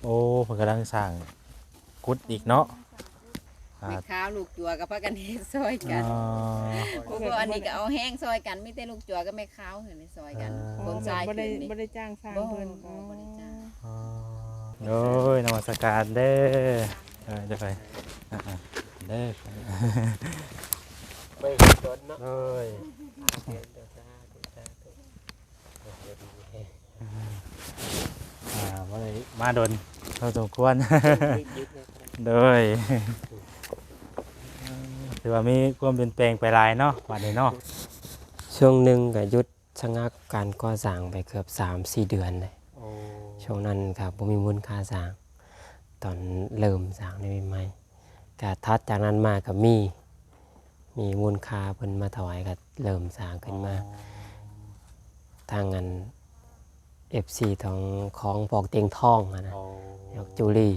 ໂອ້ ເພິ່ນກຳລັງສ້າງ ຂຸດອີກເນາະ. ອ່າ ແມ່ຂາວລູກຈົວກໍພາກັນເຮັດຊ່ອຍກັນ. ອໍ ໂອ້ ອັນນີ້ກໍເອົາແຮງຊ່ອຍກັນ ມີແຕ່ລູກຈົວກັບແມ່ຂາວຫັ້ນແຫຼະຊ່ອຍກັນ. ເອີ ຂົນຊາຍຂຶ້ນນີ້ ບໍ່ໄດ້ຈ້າງຊ່າງເພິ່ນ. ບໍ່ ບໍ່ໄດ້ຈ້າງ. ອໍ ໂດຍ ນະມັດສະການເດີ. ເອີ ເດີ ອ່າ ເດີ ໄປດົນເນາະ. ໂດຍ ສາທຸ ສາທຸ. ອ່າ ບໍ່ໄດ້ມາດົນພໍສົມຄວນ. ໂດຍ ຖືວ່າມີຄວາມປ່ຽນແປງໄປຫຼາຍເນາະ ບັດນີ້ເນາະ. ຊ່ວງໜຶ່ງກໍຢຸດຊະງັກການກໍ່ສ້າງໄປເກືອບສາມສີ່ເດືອນເລີຍ. ໂອ້ ຊ່ວງນັ້ນກໍບໍ່ມີມູນຄ່າສ້າງ ຕອນເລີ່ມສ້າງໃໝ່ໆ. ກະຖັດຈາກນັ້ນມາກະມີ ມີມູນຄ່າເພິ່ນມາຖວາຍກະເລີ່ມສ້າງຂຶ້ນມາ. ອໍ ທາງອັນ ເອັຟຊີ ຂອງ ຂອງພວກຕຽງທອງຫັ້ນນະ. ອໍ ພວກຈູລີ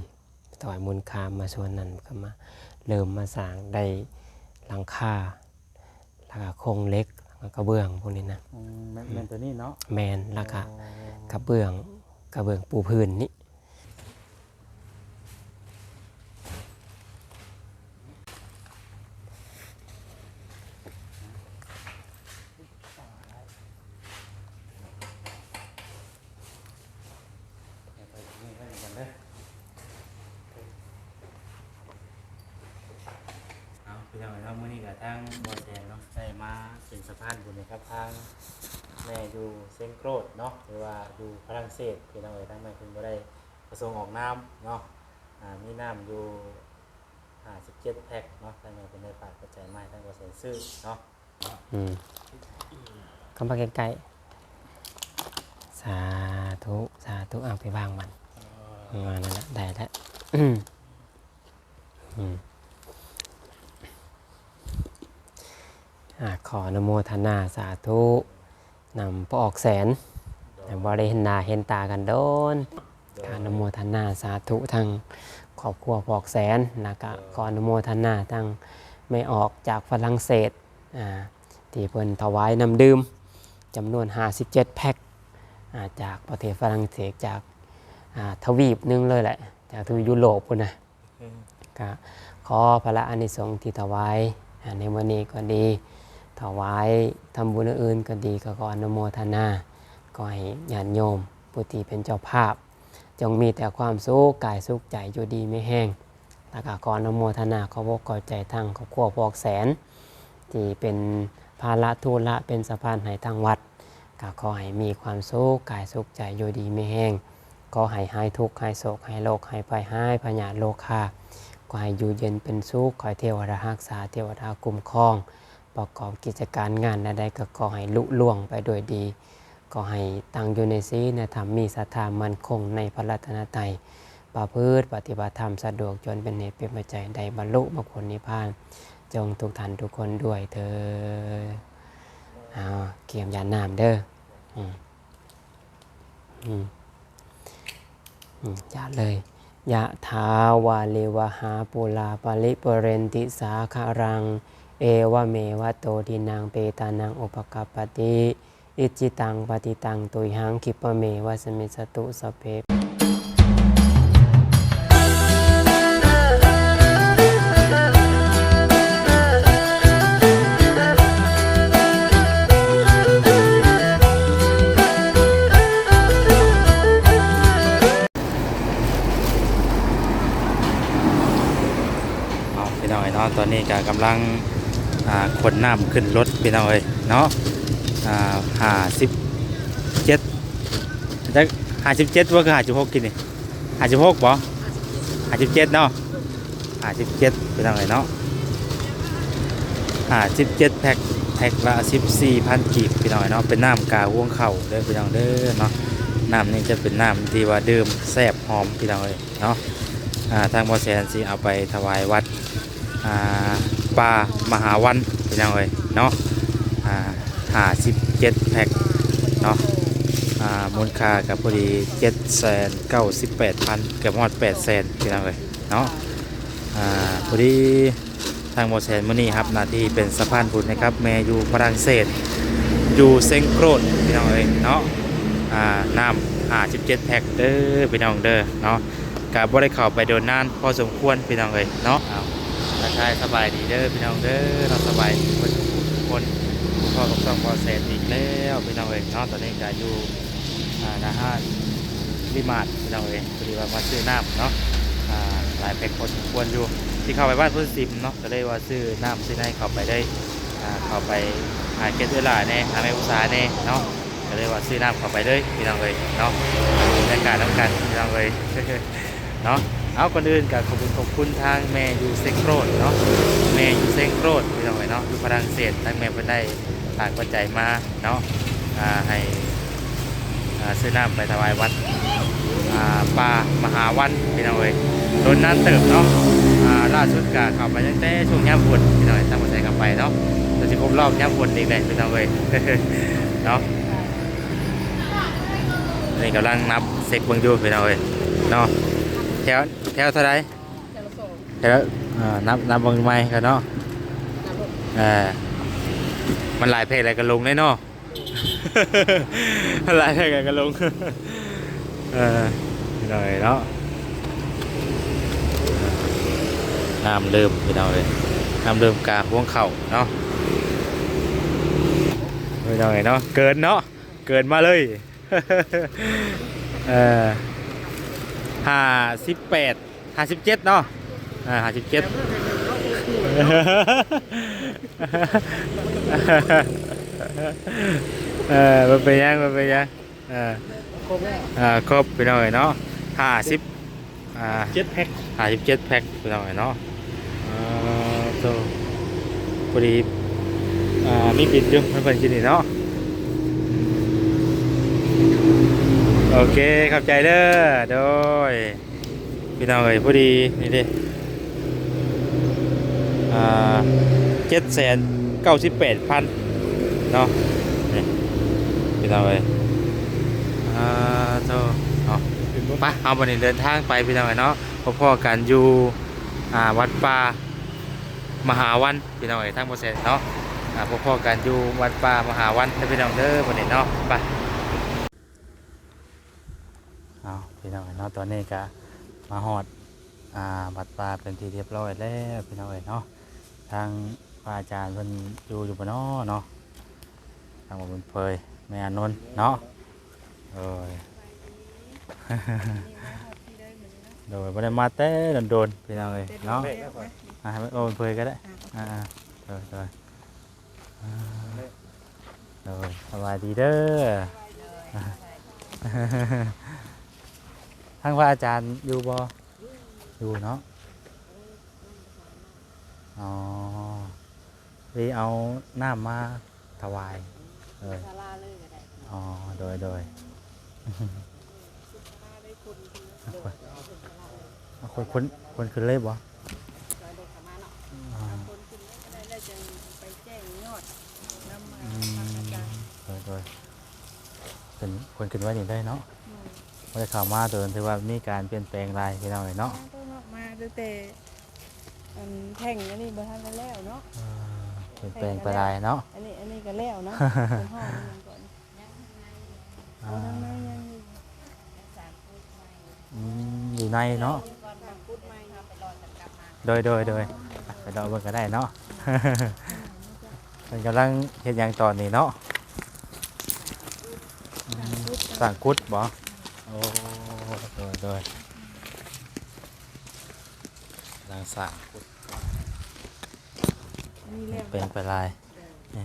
ຖວາຍມູນຄ່າມາສ່ວນນັ້ນ ກໍມາເລີ່ມມາສ້າງໄດ້ຫຼັງຄາ ແລ້ວກະໂຄງເຫຼັກ ແລ້ວກະກະເບື້ອງພວກນີ້ນະ. ອືມ ແມ່ນ ແມ່ນໂຕນີ້ເນາະ. ແມ່ນ ແລ້ວກະ ອໍ ກະເບື້ອງ ກະເບື້ອງປູພື້ນນີ້. ເອົາ ພີ່ນ້ອງເອີຍເນາະ ມື້ນີ້ກະທາງບໍ່ແສນເນາະ ໄດ້ມາເປັນສະພານບຸນໃຫ້ກັບທາງແມ່ຢູ່ເຊັງໂກຣດເນາະ ຫຼືວ່າຢູ່ຝຣັ່ງເສດ ພີ່ນ້ອງເອີຍ. ທາງແມ່ເພິ່ນບໍ່ໄດ້ປະສົງອອກນາມເນາະ ອ່າ ມີນ້ຳຢູ່ຫ້າສິບເຈັດແພັກເນາະ ທາງແມ່ເພິ່ນໄດ້ຝາກປັດໄຈມາໃຫ້ທາງບໍ່ແສນຊື້ເນາະ. ອືມ ເຂົ້າມາໃກ້ໆ ສາທຸ ສາທຸ. ເອົາໄປວາງມັນ ເອີ ນັ້ນແຫຼະ ໄດ້ແລ້ວ. ອືມ ອືມ ອ່າ ຂໍອະນຸໂມທະນາສາທຸນຳພໍ່ອອກແສນ ໂດຍ ຍັງບໍ່ໄດ້ເຫັນໜ້າເຫັນຕາກັນດົນ. ໂດຍ ຂໍອະນຸໂມທະນາສາທຸທັງຄອບຄົວພໍ່ອອກແສນ ແລ້ວກະ ໂດຍ ຂໍອະນຸໂມທະນາທັງແມ່ອອກຈາກຝຣັ່ງເສດ ອ່າ ທີ່ເພິ່ນຖວາຍນ້ຳດື່ມຈຳນວນຫ້າສິບເຈັດແພັກ ອ່າ ຈາກປະເທດຝຣັ່ງເສດ ຈາກ ອ່າ ທະວີບໜຶ່ງເລີຍແຫຼະ ຈາກທະວີບຢູໂຣບພຸ້ນນະ. ອືມ ກະຂໍພະລະອານິສົງທີ່ຖວາຍ ອ່າ ໃນມື້ນີ້ກໍດີ ຖວາຍທຳບຸນອື່ນໆກໍດີ ກໍຂໍອະນຸໂມທະນາ ຂໍໃຫ້ຍາດໂຍມຜູ້ທີ່ເປັນເຈົ້າພາບ ຈົ່ງມີແຕ່ຄວາມສຸກກາຍສຸກໃຈ ຢູ່ດີມີແຮງ ແລ້ວກໍຂໍອະນຸໂມທະນາ ຂອບອົກຂອບໃຈທາງຄອບຄົວພວກແສນ ທີ່ເປັນພາລະທຸລະເປັນສະພານໃຫ້ທາງວັດ ກໍຂໍໃຫ້ມີຄວາມສຸກກາຍສຸກໃຈ ຢູ່ດີມີແຮງ ຂໍໃຫ້ຫາຍທຸກຫາຍໂສກຫາຍໂລກຫາຍໄພຫາຍພະຍາດໂລຄາ ຂໍໃຫ້ຢູ່ເຢັນເປັນສຸກ ຂໍໃຫ້ເທວະດາຮັກສາ ເທວະດາຄຸ້ມຄອງ ປະກອບກິດຈະການງານໃດໆ ກໍຂໍໃຫ້ລຸລ່ວງໄປດ້ວຍດີ ຂໍໃຫ້ຕັ້ງຢູ່ໃນສີນໃນທຳ ມີສັດທາໝັ້ນຄົງໃນພະລັດຕະນະໄຕ ປະພຶດປະຕິບັດທຳສະດວກ ຈົນເປັນເຫດເປັນປັດໄຈໄດ້ບັນລຸມັກຜົນນິບພານ ຈົ່ງທຸກທ່ານທຸກຄົນດ້ວຍເທີ້ນ. ເອົາ ກຽມຢາດນ້ຳເດີ. ອືມ ອືມ ອືມ ຢາດເລີຍ. ຍະຖາວາລິວະຫາປູລາປະລິປູເຣນຕິສາຄະລັງ ເອວະເມວະໂຕທິນັງເປຕານັງອຸປະກັບປະຕິ ອິດຈິຕັງປະຕິຕັງຕຸຍຫັງ ຂິບປະເມວະສະມິດສະຕຸ ສັບເພ ເອົາ ພີ່ນ້ອງເອີຍເນາະ ຕອນນີ້ກະກຳລັງ ອ່າ ຂົນນ້ຳຂຶ້ນລົດ ພີ່ນ້ອງເອີຍເນາະ. ອ່າ ຫ້າສິບເຈັດ ຈັກ ຫ້າສິບເຈັດບໍ່ ຄືຫ້າສິບຫົກ ກິນນີ້ ຫ້າສິບຫົກບໍ່? ຫ້າສິບເຈັດເນາະ ຫ້າສິບເຈັດ ພີ່ນ້ອງເອີຍເນາະ. ຫ້າສິບເຈັດແພັກ ແພັກລະສິບສີ່ພັນກີບ ພີ່ນ້ອງເອີຍເນາະ. ເປັນນ້ຳກາຮວງເຂົ້າເດີ ພີ່ນ້ອງເດີເນາະ. ນ້ຳນີ້ຈະເປັນນ້ຳທີ່ວ່າດື່ມແຊບຫອມ ພີ່ນ້ອງເອີຍເນາະ. ອ່າ ທາງບໍ່ແສນຊິເອົາໄປຖວາຍວັດ ອ່າ ປ່າມະຫາວັນ ພີ່ນ້ອງເອີຍເນາະ. ອ່າ ຫ້າສິບເຈັດແພັກເນາະ ອ່າ ມູນຄ່າກໍພໍດີເຈັດແສນເກົ້າສິບແປດພັນ ເກືອບຮອດແປດແສນ ພີ່ນ້ອງເອີຍເນາະ. ອ່າ ພໍດີທາງບໍ່ແສນມື້ນີ້ຮັບໜ້າທີ່ເປັນສະພານບຸນໃຫ້ກັບແມ່ຢູ່ຝຣັ່ງເສດ ຢູ່ເຊັງໂກຣດ ພີ່ນ້ອງເອີຍເນາະ. ອ່າ ນ້ຳຫ້າສິບເຈັດແພັກເດີ ພີ່ນ້ອງເດີເນາະ. ກະບໍ່ໄດ້ເຂົ້າໄປດົນນານພໍສົມຄວນພີ່ນ້ອງເອີຍເນາະ. ເອົາ ທັກທາຍສະບາຍດີເດີພີ່ນ້ອງເດີເນາະ, ສະບາຍດີເບິດທຸກຄົນ. ພົບກັບຊ່ອງບໍ່ແສນອີກແລ້ວພີ່ນ້ອງເອີຍເນາະ. ຕອນນີ້ກະຢູ່ ອ່າ ໜ້າຮ້ານ Remart ພີ່ນ້ອງເອີຍ, ພໍດີວ່າມາຊື້ນ້ຳເນາະ ອ່າ ຫຼາຍແພັກພໍສົມຄວນຢູ່ ຊິເຂົ້າໄປບ້ານໂພນຊິມເນາະ, ກະເລີຍວ່າຊື້ນ້ຳຊື້ໃນເຂົ້າໄປເລີຍ ອ່າ ເຂົ້າໄປຫາເກັດເອື້ອຍຫຼ້າແດ່ ຫາແມ່ອຸສາແດ່ເນາະ, ກະເລີຍວ່າຊື້ນ້ຳເຂົ້າໄປເລີຍພີ່ນ້ອງເອີຍເນາະ. ບັນຍາກາດນຳກັນພີ່ນ້ອງເອີຍເນາະ. ເອົາ ກ່ອນອື່ນກະຂອບຄຸນ ຂອບຄຸນທາງແມ່ຢູ່ເຊັງໂຣດເນາະ, ແມ່ຢູ່ເຊັງໂຣດພີ່ນ້ອງເອີຍເນາະ ຢູ່ຝຣັ່ງເສດ. ທາງແມ່ເພິ່ນໄດ້ຝາກປັດໄຈມາເນາະ ອ່າ ໃຫ້ ອ່າ ຊື້ນ້ຳໄປຖວາຍວັດ ອ່າ ປ່າມະຫາວັນພີ່ນ້ອງເອີຍ. ດົນນານເຕີບເນາະ ອ່າ ລ່າສຸດກະເຂົ້າໄປຕັ້ງແຕ່ຊ່ວງຍາມຝົນພີ່ນ້ອງເອີຍ, ທາງບໍ່ແສນເຂົ້າໄປເນາະ ກະຊິຄົບຮອບຍາມຝົນອີກແຫຼະພີ່ນ້ອງເອີຍເນາະ. ອັນນີ້ກຳລັງນັບເຊັກເບິ່ງຢູ່ພີ່ນ້ອງເອີຍເນາະ. ແຖວ ແຖວເທົ່າໃດ? ແຖວລະສອງ ແຖວ ເອີ ນັບ ນັບເບິ່ງໃໝ່ກ່ອນເນາະ. ນັບລົງ ເອີ ມັນຫຼາຍແພັກແລ້ວກະລົງເລີຍເນາະ. ຫຼາຍແພັກກະລົງ ເອີ ພີ່ນ້ອງເອີຍເນາະ. ນ້ຳດື່ມພີ່ນ້ອງເອີຍ, ນ້ຳດື່ມກາຮວງເຂົ້າເນາະ ພີ່ນ້ອງເອີຍເນາະ. ເກີນເນາະ ເກີນມາເລີຍ ເອີ ຫ້າສິບແປດ ຫ້າສິບເຈັດເນາະ ເອີ ຫ້າສິບເຈັດ ເອີ ບໍ່ເປັນຫຍັງ ບໍ່ເປັນຫຍັງ ເອີ ຄົບແລ້ວ ເອີ ຄົບພີ່ນ້ອງເອີຍເນາະ ຫ້າສິບ ອ່າ ເຈັດແພັກ ຫ້າສິບເຈັດແພັກພີ່ນ້ອງເອີຍເນາະ. ເອີ ໂຕ ພໍດີ ອ່າ ມີບິນຢູ່ ເພິ່ນ ເພິ່ນກິນນີ້ເນາະ. ໂອເຄ ຂອບໃຈເດີ ໂດຍ ພີ່ນ້ອງເອີຍ ພໍດີນີ້ເດ້ ອ່າ ເຈັດແສນເກົ້າສິບແປດພັນເນາະ ນີ້ພີ່ນ້ອງເອີຍ. ອ່າ ໂຕ ເນາະ ໄປ ເຮົາບັດນີ້ເດີນທາງໄປພີ່ນ້ອງເອີຍເນາະ. ພໍ້ກັນຢູ່ ອ່າ ວັດປ່າມະຫາວັນພີ່ນ້ອງເອີຍ ທາງບໍ່ແສນເນາະ. ອ່າ ພໍ້ກັນຢູ່ວັດປ່າມະຫາວັນເດີພີ່ນ້ອງເດີ ບັດນີ້ເນາະ ໄປ. ເອົາ ພີ່ນ້ອງເນາະ ຕອນນີ້ກະມາຮອດ ອ່າ ວັດປ່າເປັນທີ່ຮຽບຮ້ອຍແລ້ວພີ່ນ້ອງເອີຍເນາະ. ທາງພະອາຈານເພິ່ນຢູ່ ຢູ່ບໍ່ເນາະ ເນາະ ທາງບໍ່ບຸນເຜີຍ ແມ່ອານົນເນາະ. ໂດຍ ໂດຍ ບໍ່ໄດ້ມາແຕ່ດົນໆ ພີ່ນ້ອງເອີຍເນາະ. ອ່າ ໃຫ້ ໂອ້ ເຜີຍກະໄດ້ ອ່າ ອ່າ ໂດຍ ໂດຍ ອ່າ ໂດຍ ສະບາຍດີເດີ. ທາງພະອາຈານຢູ່ບໍ່? ຢູ່ເນາະ. ອໍ ເລີຍເອົານ້ຳມາຖວາຍ ເອີ ສາລາເລີຍກະໄດ້. ອໍ ໂດຍ ໂດຍ ຂຶ້ນສາລາເລີຍ ຄົນຂຶ້ນເລີຍ ເອົາ ຄົນ ຄົນ ຄົນຂຶ້ນເລີຍບໍ່? ຈອຍລົດເຂົ້າມາເນາະ. ອໍ ເອົາຄົນຂຶ້ນເລີຍກະໄດ້ ແລ້ວຈັ່ງໄປແຈ້ງຍອດນຳ ອືມ ພະອາຈານ. ໂດຍ ໂດຍ ເປັນຄົນຂຶ້ນໄວ້ນີ້ໄດ້ເນາະ. ໂດຍ ບໍ່ໄດ້ເຂົ້າມາໂດນ ຖືວ່າມີການປ່ຽນແປງຫຼາຍພີ່ນ້ອງເອີຍເນາະ. ມາຕັ້ງແຕ່ ອັນແທ່ງອັນນີ້ບໍ່ທັນໄດ້ແລ້ວເນາະ. ເອີ ປ່ຽນແປງໄປຫຼາຍເນາະ. ອັນນີ້ ອັນນີ້ກະແລ້ວເນາະ. ເປັນຫ້ອງຫຍັງກ່ອນ ອ່າ ເອົາທາງໃນຍັງຢູ່. ອືມ ຢູ່ໃນເນາະ. ໂດຍ ໂດຍ ໂດຍ ໄປເລາະເບິ່ງກະໄດ້ເນາະ. ເພິ່ນກຳລັງເຮັດຫຍັງຕອນນີ້ເນາະ? ສ້າງກຸດບໍ? ໂອ້ ໂດຍ ໂດຍ ກຳລັງສ້າງກຸດ ແປງໄປຫຼາຍ.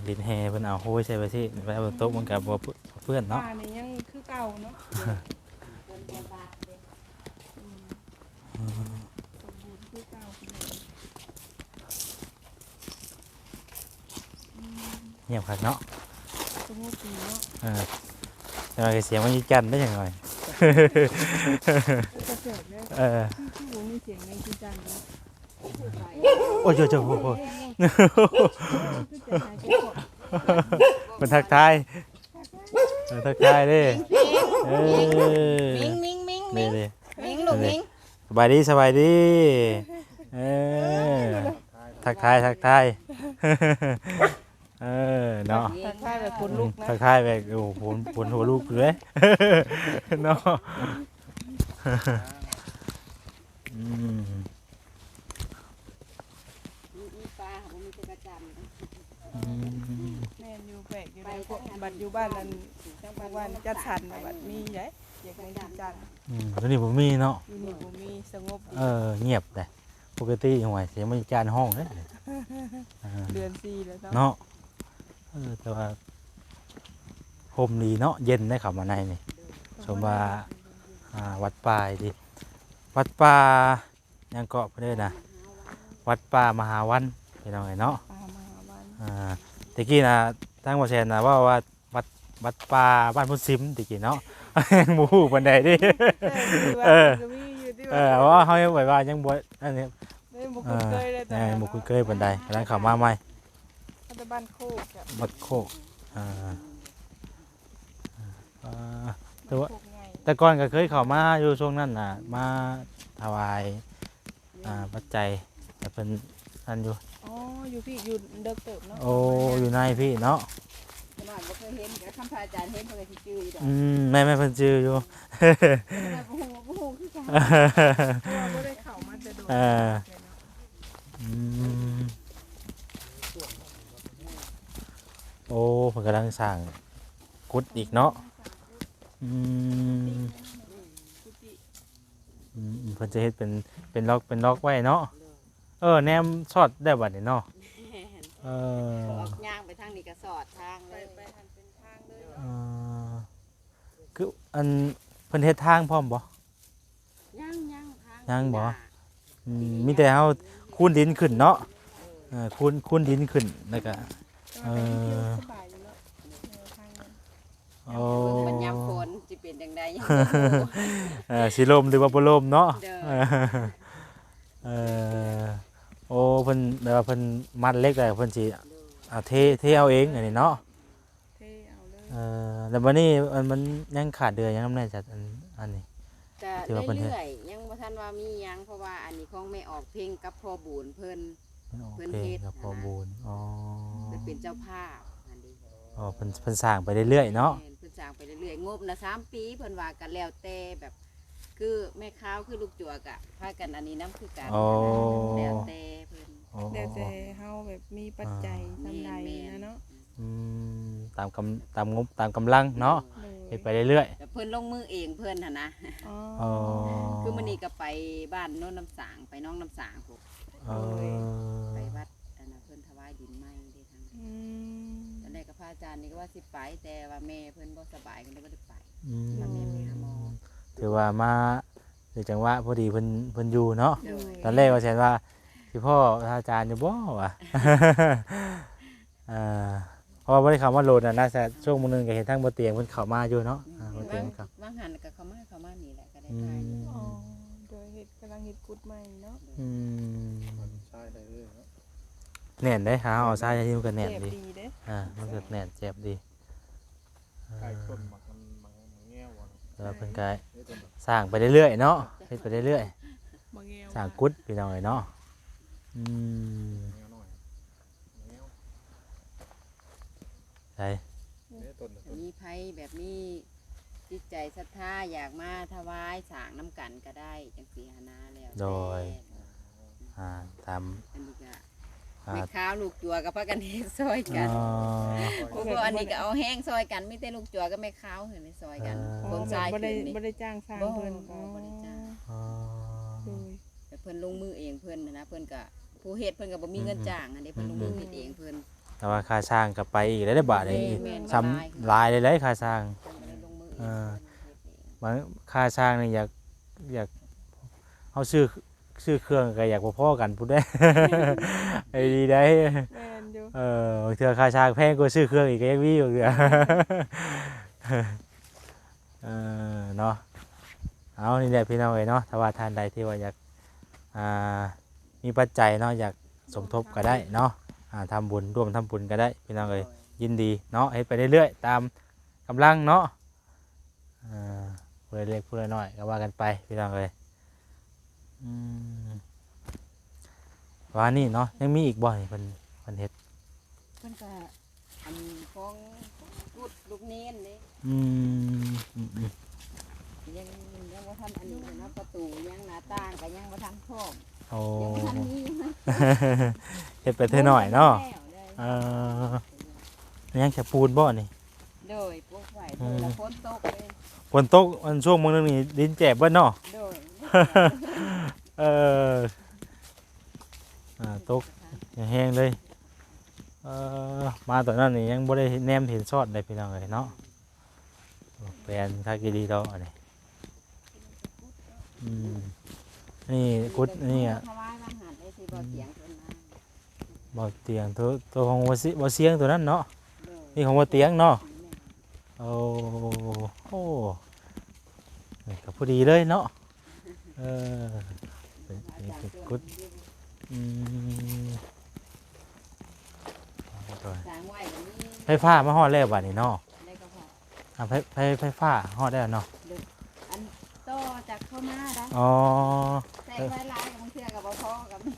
ດິນແຮ່ເພິ່ນເອົາໂຮຍໃສ່ໄວ້ຊີ້ ເວລາຝົນຕົກມັນກະບໍ່ເປື້ອນເນາະ. ປ່ານີ້ຍັງຄືເກົ່າເນາະ. ອືມ ສົມບູນຄືເກົ່າ. ອືມ ງຽບຄັກເນາະ. ສະຫງົບດີເນາະ. ເອີ ແຕ່ວ່າສຽງມັນອີຈັນໄດ້ຫຍັງໜ້ອຍ. ກະແປກເດີ. ເອີ ຄື ຄືບໍ່ມີສຽງອີຈັນເນາະ. ໂອ້ຍ ໂອ້ຍ ໂອ້ຍ ໂອ້ຍ ເພິ່ນທັກທາຍ ເອີ ທັກທາຍເດ້. ເອີ ມິງ ມິງ ມິງ ມິງ ເດ້ ມິງ ລູກມິງ. ສະບາຍດີ ສະບາຍດີ. ເອີ ທັກທາຍ ທັກທາຍ. ເອີ ເນາະ ທັກທາຍແບບຂົນລຸກນະ. ອືມ ທັກທາຍແບບ ໂອ້ ຂົນ ຂົນຫົວລຸກເລີຍເນາະ. ເອີ ອືມ ມີ ມີປາ ບໍ່ມີຈັກກະຈັນ. ອືມ ແມ່ນຢູ່ ແປກຢູ່ໃນ ບັດຢູ່ບ້ານນັ້ນ ບ້ານຈັດສັນ ບັດມີໃດ ຢາກມີຈັກກະຈັນ. ອືມ ດຽວນີ້ບໍ່ມີເນາະ ຢູ່ນີ້ບໍ່ມີ ສະຫງົບດີ. ເອີ ງຽບເດ້. ປົກກະຕິຫວຍ ສຽງມັນຈານຮ້ອງເດ້ ເອີ ເດືອນສີ່ແລ້ວເນາະ ເນາະ. ເອີ ແຕ່ວ່າຮົ່ມດີເນາະ ເຢັນໄດ໋ ເຂົ້າມາໃນນີ້. ສົມວ່າ ອ່າ ວັດປ່າຕິ ວັດປ່າຫຍັງເກາະ ເພິ່ນເອີ້ນນະ ວັດປ່າມະຫາວັນ ພີ່ນ້ອງເອີຍເນາະ. ປ່າມະຫາວັນ ອ່າ ແຕ່ກີ້ນະ ທາງບໍ່ແຊນນະ ເວົ້າວ່າ ວັດ ວັດປ່າບ້ານໂພນຊິມ ແຕ່ກີ້ເນາະ ຍັງບໍ່ຮູ້ປານໃດເດ້. ເອີ ເອີ ເອີ ວ່າເຮົາຍັງແບບວ່າຍັງບໍ່ ອັນນີ້ ຍັງບໍ່ຄຸ້ນເຄີຍເລີຍ ເອີ ຕອນນັ້ນ ຍັງບໍ່ຄຸ້ນເຄີຍປານໃດ ກຳລັງເຂົ້າມາໃໝ່. ມາແຕ່ບ້ານໂຄກ ບ້ານໂຄກ ອ່າ ອ່າ ແຕ່ວ່າ ແຕ່ກ່ອນກໍເຄີຍເຂົ້າມາຢູ່ຊ່ວງນັ້ນນະ ມາຖະຫວາຍ ອ່າ ປັດໄຈ ແຕ່ເພິ່ນນັ້ນຢູ່. ອໍ ຢູ່ພີ້ ຢູ່ເດິກເຕີບເນາະ. ໂອ້ ຢູ່ໃນພີ້ເນາະ ຂະໜາດບໍ່ເຄີຍເຫັນ ກໍຄຳພະອາຈານເຫັນ ເພິ່ນກໍຊິຈື່ຢູ່ດອກ. ອືມ ແມ່ນໆ ເພິ່ນຈື່ຢູ່ ແຕ່ບໍ່ຮູ້ ບໍ່ຮູ້ຄືກັນ ເພາະວ່າບໍ່ໄດ້ເຂົ້າມາແຕ່ດົນ. ເອີ ອືມ ໂອ້ ເພິ່ນກຳລັງສ້າງກຸດອີກເນາະ. ອືມ ອືມ ເພິ່ນຈະເຮັດເປັນ ເປັນລັອກ ເປັນລັອກໄວ້ເນາະ. ເອີ ແນມສອດໄດ້ບັດນີ້ເນາະ. ແມ່ນ ເອີ ອອກຍ່າງໄປທາງນີ້ກໍສອດທາງເລີຍ ໄປ ໄປຫັ້ນເປັນທາງເລີຍເນາະ. ເອີ ຄື ອັນ ເພິ່ນເຮັດທາງພ້ອມບໍ່? ຍັງ ຍັງ ທາງ ຍັງບໍ່? ປີໜ້າ ອືມ ປີນີ້ ມີແຕ່ເຮົາ ຍັງ ຄູນດິນຂຶ້ນເນາະ. ເອີ ເອີ ຄູນ ຄູນດິນຂຶ້ນ ແລ້ວກໍ ເອີ ສະບາຍຢູ່ເນາະ ເອີ ທາງນັ້ນ. ໂອ້ ມັນຍາມຝົນຊິເປັນຈັ່ງໃດ ຍັງບໍ່ຮູ້ ເອີ ຊິລົມຫຼືວ່າບໍ່ລົມເນາະ. ໂດຍ ເອີ ໂອ້ ເພິ່ນ ແບບວ່າເພິ່ນມັດເຫຼັກແລ້ວ ເພິ່ນຊິ ໂດຍ ເອົາເທ ເທເອົາເອງ ອັນນີ້ເນາະ. ເທເອົາເລີຍ ເອີ ແລ້ວບັດນີ້ມັນ ມັນຍັງຂາດເດືອຫຍັງນຳແດ່ ຈັດ ອັນ ອັນນີ້? ກະເລື້ອຍໆ ຍັງບໍ່ທັນວ່າມີຫຍັງ ເພາະວ່າອັນນີ້ຂອງແມ່ອອກເພັງກັບພໍ່ບຸນເພິ່ນ ແມ່ອອກເພັງກັບພໍ່ບຸນ. ເພິ່ນເຮັດຫັ້ນນະ ອໍ ເພິ່ນເປັນເຈົ້າພາບຫັ້ນເດ. ອໍ ເພິ່ນ ເພິ່ນສ້າງໄປເລື້ອຍໆເນາະ. ແມ່ນ ເພິ່ນສ້າງໄປເລື້ອຍໆ ງົບນະສາມປີ ເພິ່ນວ່າ ກະແລ້ວແຕ່ແບບ ຄືແມ່ຂາວ ຄືລູກຈົວກະພາກັນອັນນີ້ນຳຄືກັນ. ອໍ ຫັ້ນນະ ແລ້ວແຕ່ເພິ່ນ ອໍ ແລ້ວແຕ່ເຮົາແບບມີປັດໄຈ ອ່າ ສ່ຳໃດ ແມ່ນໆ ນະເນາະ. ອືມ ຕາມກຳ ຕາມງົບ ຕາມກຳລັງເນາະ. ໂດຍ ເຮັດໄປເລື້ອຍໆ ແຕ່ເພິ່ນລົງມືເອງເພິ່ນຫັ້ນນະ. ອໍ ອໍ ຄືມື້ນີ້ກໍໄປບ້ານໂນນນ້ຳສາງ ໄປໜອງນ້ຳສາງພຸ້ນ. ເອີ ໂດຍ ໄປວັດອັນນັ້ນ ເພິ່ນຖວາຍດິນໃໝ່ເດ້ທາງນັ້ນ. ອືມ ຕອນແລກກໍພະອາຈານນີ້ກໍວ່າຊິໄປ ແຕ່ວ່າແມ່ເພິ່ນບໍ່ສະບາຍ ກໍເລີຍບໍ່ໄດ້ໄປ. ອືມ ວ່າແມ່ໄປຫາໝໍ. ຖືວ່າມາຖືກຈັງຫວະພໍດີ ເພິ່ນ ເພິ່ນຢູ່ເນາະ. ໂດຍ ຕອນແລກວ່າຊັ້ນວ່າ ຊິພໍ້ພະອາຈານຢູ່ບໍ່ວະ? ເອີ ເພາະວ່າບໍ່ໄດ້ເຂົ້າມາດົນນະ ນະ ຊ່ວງມື້ໜຶ່ງກໍເຫັນທາງບໍ່ຕຽງເພິ່ນເຂົ້າມາຢູ່ເນາະ. ອືມ ອ່າ ບໍ່ຕຽງ ບາງ ເຂົ້າ ບາງຫັ້ນກໍເຂົ້າມາ ເຂົ້າມານີ້ແຫຼະ ກໍໄດ້ ອືມ ຖ່າຍຢູ່. ອໍ ໂດຍ ເຮັດ ກຳລັງເຮັດກຸດໃໝ່ເນາະ. ອືມ ມັນຊາຍໄດ້ເລີຍເນາະ. ແໜ້ນເດ້ ຫາເອົາຊາຍໃສ່ມັນກໍແໜ້ນດີ. ແຈບດີເດ້ ອ່າ ມັນກໍແໜ້ນແຈບດີ. ເອີ ໃກ້ຕົ້ນໝາກ ໝາກ ໝາກແງວບໍ່ເນາະ. ແຕ່ວ່າເພິ່ນກໍສ້າງໄປເລື້ອຍໆເນາະ ເຮັດໄປເລື້ອຍໆ ໝາກແງວ ສ້າງກຸດ ພີ່ນ້ອງເອີຍເນາະ. ອືມ ແງວນ້ອຍ ແງວ ໃສ ນີ້ຕົ້ນ ຕົ້ນ ມີໃຜແບບມີຈິດໃຈສັດທາ ຢາກມາຖວາຍສ້າງນຳກັນກໍໄດ້ ຈັ່ງຊີ້ຫັ້ນນະ. ແລ້ວແຕ່ ໂດຍ ອ່າ ຕາມ ອັນນີ້ກະ ອ່າ ແມ່ຂາວລູກຈົວກໍພາກັນເຮັດຊ່ອຍກັນ. ອໍ ໂອ້ ອັນນີ້ກໍເອົາແຮງຊ່ອຍກັນ ມີແຕ່ລູກຈົວກັບແມ່ຂາວຫັ້ນແຫຼະຊ່ອຍກັນ. ເອີ ຂົນຊາຍຂຶ້ນນີ້ ບໍ່ໄດ້ ບໍ່ໄດ້ຈ້າງຊ່າງເພິ່ນ. ບໍ່ ບໍ່ໄດ້ຈ້າງ. ອໍ ໂດຍ ແຕ່ເພິ່ນລົງມືເອງເພິ່ນຫັ້ນນະ. ເພິ່ນກໍ ຜູ້ເຮັດເພິ່ນກໍບໍ່ມີເງິນ ອືມ ຈ້າງຫັ້ນເດ້ ເພິ່ນລົງມື ອືມ ເຮັດເອງເພິ່ນ. ແຕ່ວ່າຄ່າຊ່າງກໍໄປອີກແລ້ວເດ້ບາດນີ້. ແມ່ນໆ ສ່ຳຫຼາຍຫຼາຍເດ້ຄ່າຊ່າງ. ເພິ່ນກໍເລີຍລົງມືເອງ ເອີ ເພິ່ນເຮັດເອງ. ບາງ ຄ່າຊ່າງນີ້ຢາກ ຢາກ ເຮົາຊື້ ຊື້ເຄື່ອງກໍຢາກບໍ່ພໍ້ກັນພຸ້ນເດ້. ໄອ້ດີໄດ໋ ແມ່ນຢູ່. ເອີ ບາງເທື່ອຄ່າຊ່າງແພງກວ່າຊື້ເຄື່ອງອີກກໍຍັງມີບາງເທື່ອ. ເອີ ເນາະ ເອົາ ນີ້ແຫຼະພີ່ນ້ອງເອີຍເນາະ ຖ້າວ່າທ່ານໃດທີ່ວ່າຢາກ ອ່າ ມີປັດໄຈເນາະ ຢາກສົມທົບກໍໄດ້ເນາະ ອ່າ ທຳບຸນ ຮ່ວມທຳບຸນກໍໄດ້ ພີ່ນ້ອງເອີຍ. ໂດຍ ຍິນດີເນາະ ເຮັດໄປເລື້ອຍໆ ຕາມກຳລັງເນາະ. ເອີ ຜູ້ລະເລັກຜູ້ລະນ້ອຍກໍວ່າກັນໄປ ພີ່ນ້ອງເອີຍ. ອືມ ວ່ານີ້ເນາະ ຍັງມີອີກບໍ່ນີ້ ເພິ່ນ ເພິ່ນເຮັດ? ເພິ່ນກໍ ອັນຂອງກຸດລູກເນນເດ້. ອືມ ອືມໆ ຍັງ ຍັງບໍ່ທັນອັນນີ້ເນາະ ປະຕູຍັງ ໜ້າຕ່າງ ກໍຍັງບໍ່ທັນພ້ອມ. ໂອ້ ຍັງບໍ່ທັນມີ. ເຮັດໄປເທື່ອໜ້ອຍເນາະ. ຍັງບໍ່ທັນແລ້ວເລີຍ. ເອີ ຍັງຈະປູນບໍ່ນີ້? ໂດຍ ປຸກໄວ້. ອືມ ແລ້ວຝົນຕົກເລີຍ. ຝົນຕົກ ອັນຊ່ວງມື້ໜຶ່ງນີ້ດິນແຈບເບິດເນາະ. ໂດຍ. ເອີ ອ່າ ຕົກແຮງເລີຍ. ເອີ ມາຕອນນັ້ນນີ້ຍັງບໍ່ໄດ້ແນມເຫັນຊອດໃດພີ່ນ້ອງເອີຍເນາະ. ແປນຄັກອີ່ຫຼີດອກອັນນີ້. ອືມ ນີ້ກຸດນີ້ອະ ຖວາຍວ່າຫັ້ນໄດ້ທີ່ບໍ່ຕຽງເພິ່ນມາ. ບໍ່ຕຽງ ໂຕ ໂຕຂອງບໍ່ຊິ ບໍ່ຊຽງໂຕນັ້ນເນາະ. ໂດຍ. ນີ້ຂອງບໍ່ຕຽງເນາະ. ແມ່ນ. ໂອ້ ໂອ້ ນີ້ກໍພໍດີເລີຍເນາະ. ເອີ ເປັນ ເປັນ ເປັນກຸດ. ອືມ ໂດຍ. ສ້າງໄວ້ກໍມີ. ໄຟຟ້າມາຮອດແລ້ວບາດນີ້ເນາະ. ໄຟ ໄຟ ໄຟຟ້າຮອດແລ້ວເນາະ. ໂດຍ. ອັນຕໍ່ຈາກເຂົ້າມາໄດ໋. ອໍ ໃຊ້ໄຟຫຼາຍ ບາງເທື່ອກໍບໍ່ພໍກໍມີ.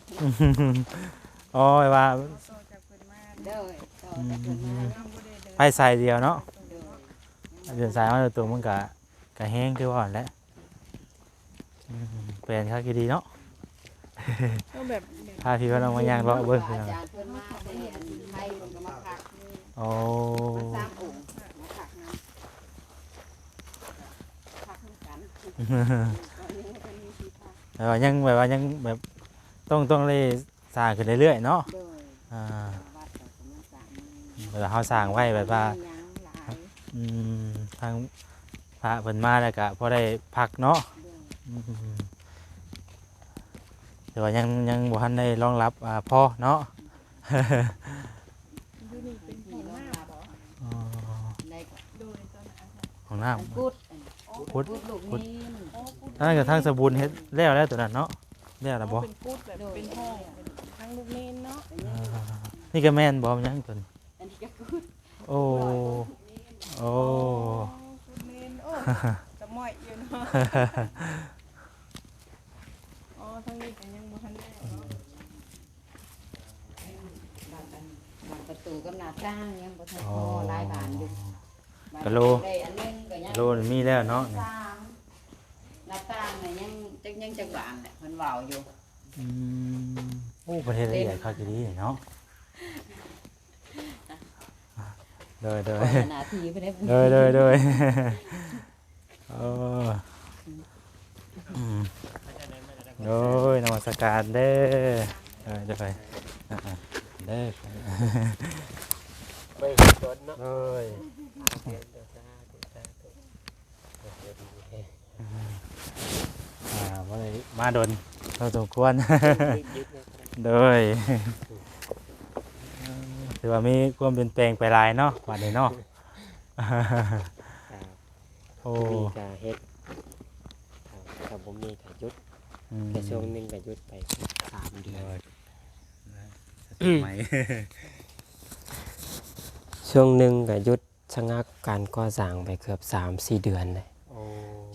ອໍ ແບບວ່າ ຕໍ່ຈາກເພິ່ນມາ. ໂດຍ. ຕໍ່ຈາກເພິ່ນມາ. ອືມ ໄຟສາຍດຽວເນາະ. ໂດຍ. ເດີນສາຍມາໂດຍຕົງ ມັນກະ ກະແຮງຄືວ່າຫັ້ນແຫຼະ. ອືມ ແປນຄັກອີ່ຫຼີເນາະ. ເອົາແບບ ພາພີ່ພານ້ອງມາຍ່າງເລາະເບິ່ງ. ອາຈານເພິ່ນມາແຕ່ອັນໄທເພິ່ນກໍມາພັກ. ໂອ້ ມັນສາມອົງມາພັກນຳ ພັກນຳກັນ. ແຕ່ວ່າຍັງ ແບບວ່າຍັງແບບ ຕ້ອງ ຕ້ອງໄດ້ ສ້າງຂຶ້ນເລື້ອຍໆເນາະ. ໂດຍ. ອ່າ ວັດກໍກຳລັງສ້າງໃໝ່. ເວລາເຮົາສ້າງໄວ້ແບບວ່າ ຍັງຫຼາຍ. ອືມ ທາງພະເພິ່ນມາແລ້ວກະພໍໄດ້ພັກເນາະ. ໂດຍ. ອືມ ແຕ່ວ່າຍັງ ຍັງບໍ່ທັນໄດ້ຮອງຮັບ ອ່າ ພໍເນາະ. ຢູ່ນີ້ເປັນຫ້ອງນ້ຳບໍ? ອໍ ໂດຍ ຕອນນັ້ນ ຫ້ອງນ້ຳ ອັນກຸດ ອັນ ກຸດ ກຸດລູກ ກຸດ ນີ້. ອໍ ກຸດ ອັນນັ້ນກໍທາງສະບຸນເຮັດແລ້ວແລ້ວຕົວນັ້ນເນາະ. ແລ້ວລະບໍ່? ເປັນກຸດແບບ ໂດຍ ເປັນຫ້ອງ ເປັນທາງລູກເນນເນາະ. ອ່າ ນີ້ກໍແມ່ນບໍ່? ຍັງຕົວນີ້ ອັນນີ້ກໍກຸດ. ໂອ້ ໂອ້ ອໍ ກຸດເນນ. ໂອ້ ສະໝ້ອຍຢູ່ເນາະ. ອໍ ທາງນີ້ກໍຍັງບໍ່ທັນແລ້ວເນາະ. ບານ ບານປະຕູກັບໜ້າຕ່າງຍັງບໍ່ທັນພໍ. ອໍ ຫຼາຍບານຢູ່. ກະໂລ ບານໄດ້ອັນໜຶ່ງກໍຍັງ ໂລນີ້ມີແລ້ວເນາະ. ສາມ ໜ້າຕ່າງນະຍັງ ຈັກ ຍັງຈັກບານແຫຼະ ເພິ່ນເວົ້າຢູ່. ອືມ ໂອ້ ເພິ່ນເຮັດລະອຽດຄັກອີ່ຫຼີເນາະ. ໂດຍ ໂດຍ ໂດຍ ໂດຍ. ໂອ້ ອືມ ໂດຍ ນະມັດສະການເດີ. ໂດຍ ໂດຍ ອ່າ ເດີ ໄປເບິ່ງເນາະ. ໂດຍ ອ່າ ບໍ່ໄດ້ມາດົນພໍສົມຄວນ. ໂດຍ ຖືວ່າມີຄວາມປ່ຽນແປງໄປຫຼາຍເນາະ ບັດນີ້ເນາະ. ໂອ້ ມີກະເຮັດ ຖ້າ ຖ້າບໍ່ມີກະຢຸດ. ອືມ ແຕ່ຊ່ວງໜຶ່ງກະຢຸດໄປສາມເດືອນ. ໂດຍ ຊ່ວງໜຶ່ງກະຢຸດຊະງັກການກໍ່ສ້າງໄປເກືອບສາມສີ່ເດືອນເລີຍ. ໂອ້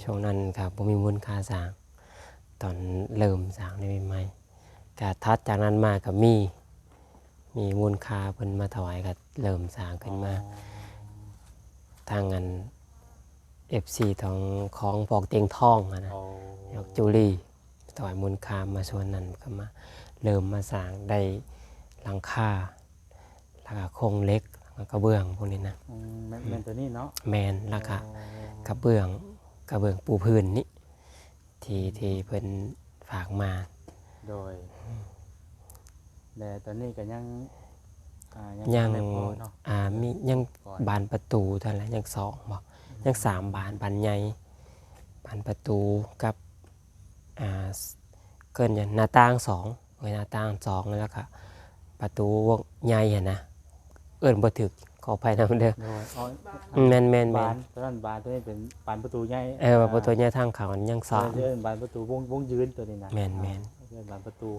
ຊ່ວງນັ້ນກະບໍ່ມີມູນຄ່າສ້າງ ຕອນເລີ່ມສ້າງໃໝ່ໆ. ກະຖັດຈາກນັ້ນມາກະມີ ມີມູນຄ່າເພິ່ນມາຖວາຍ ກະເລີ່ມສ້າງຂຶ້ນມາ. ອໍ ທາງອັນ ເອັຟຊີ ຂອງ ຂອງພວກຕຽງທອງຫັ້ນນະ. ອໍ ພວກຈູລີ ຖວາຍມູນຄ່າມາສ່ວນນັ້ນ ກະມາເລີ່ມມາສ້າງໄດ້ຫຼັງຄາ ແລ້ວກະໂຄງເຫຼັກ ແລ້ວກະກະເບື້ອງພວກນີ້ນະ. ອືມ ແມ່ນ ອືມ ແມ່ນໂຕນີ້ເນາະ. ແມ່ນ ແລ້ວກະ ອໍ ກະເບື້ອງ ກະເບື້ອງປູພື້ນນີ້ ທີ່ ອືມ ທີ່ເພິ່ນຝາກມາ. ໂດຍ ແລະຕອນນີ້ກໍຍັງ ອ່າ ຍັງ ຍັງ ບໍ່ທັນໄດ້ພໍເນາະ. ອ່າ ມີຍັງ ກ່ອນ ບານປະຕູເທົ່ານັ້ນແຫຼະ ຍັງສອງບໍ? ອືມ ຍັງສາມບານ ບານໃຫຍ່ ບານປະຕູກັບ ອ່າ ເອີ້ນຫຍັງ ໜ້າຕ່າງສອງ ເອີ ໜ້າຕ່າງສອງ ແລ້ວກະປະຕູວົງໃຫຍ່ຫັ້ນນະ ເອີ້ນບໍ່ຖືກ ຂໍອະໄພນຳເດີ. ໂດຍ ອໍ ແມ່ນໆໆ ບານ ຕົວນັ້ນບານ ຕົວນີ້ເປັນບານປະຕູໃຫຍ່. ເອີ ອ່າ ປະຕູໃຫຍ່ທາງເຂົ້າຫັ້ນຍັງສອງ. ເອີ ເອີ້ນບານປະຕູວົງ ວົງຢືນຕົວນີ້ນະ. ແມ່ນໆ ເອີ້ນບານປະຕູ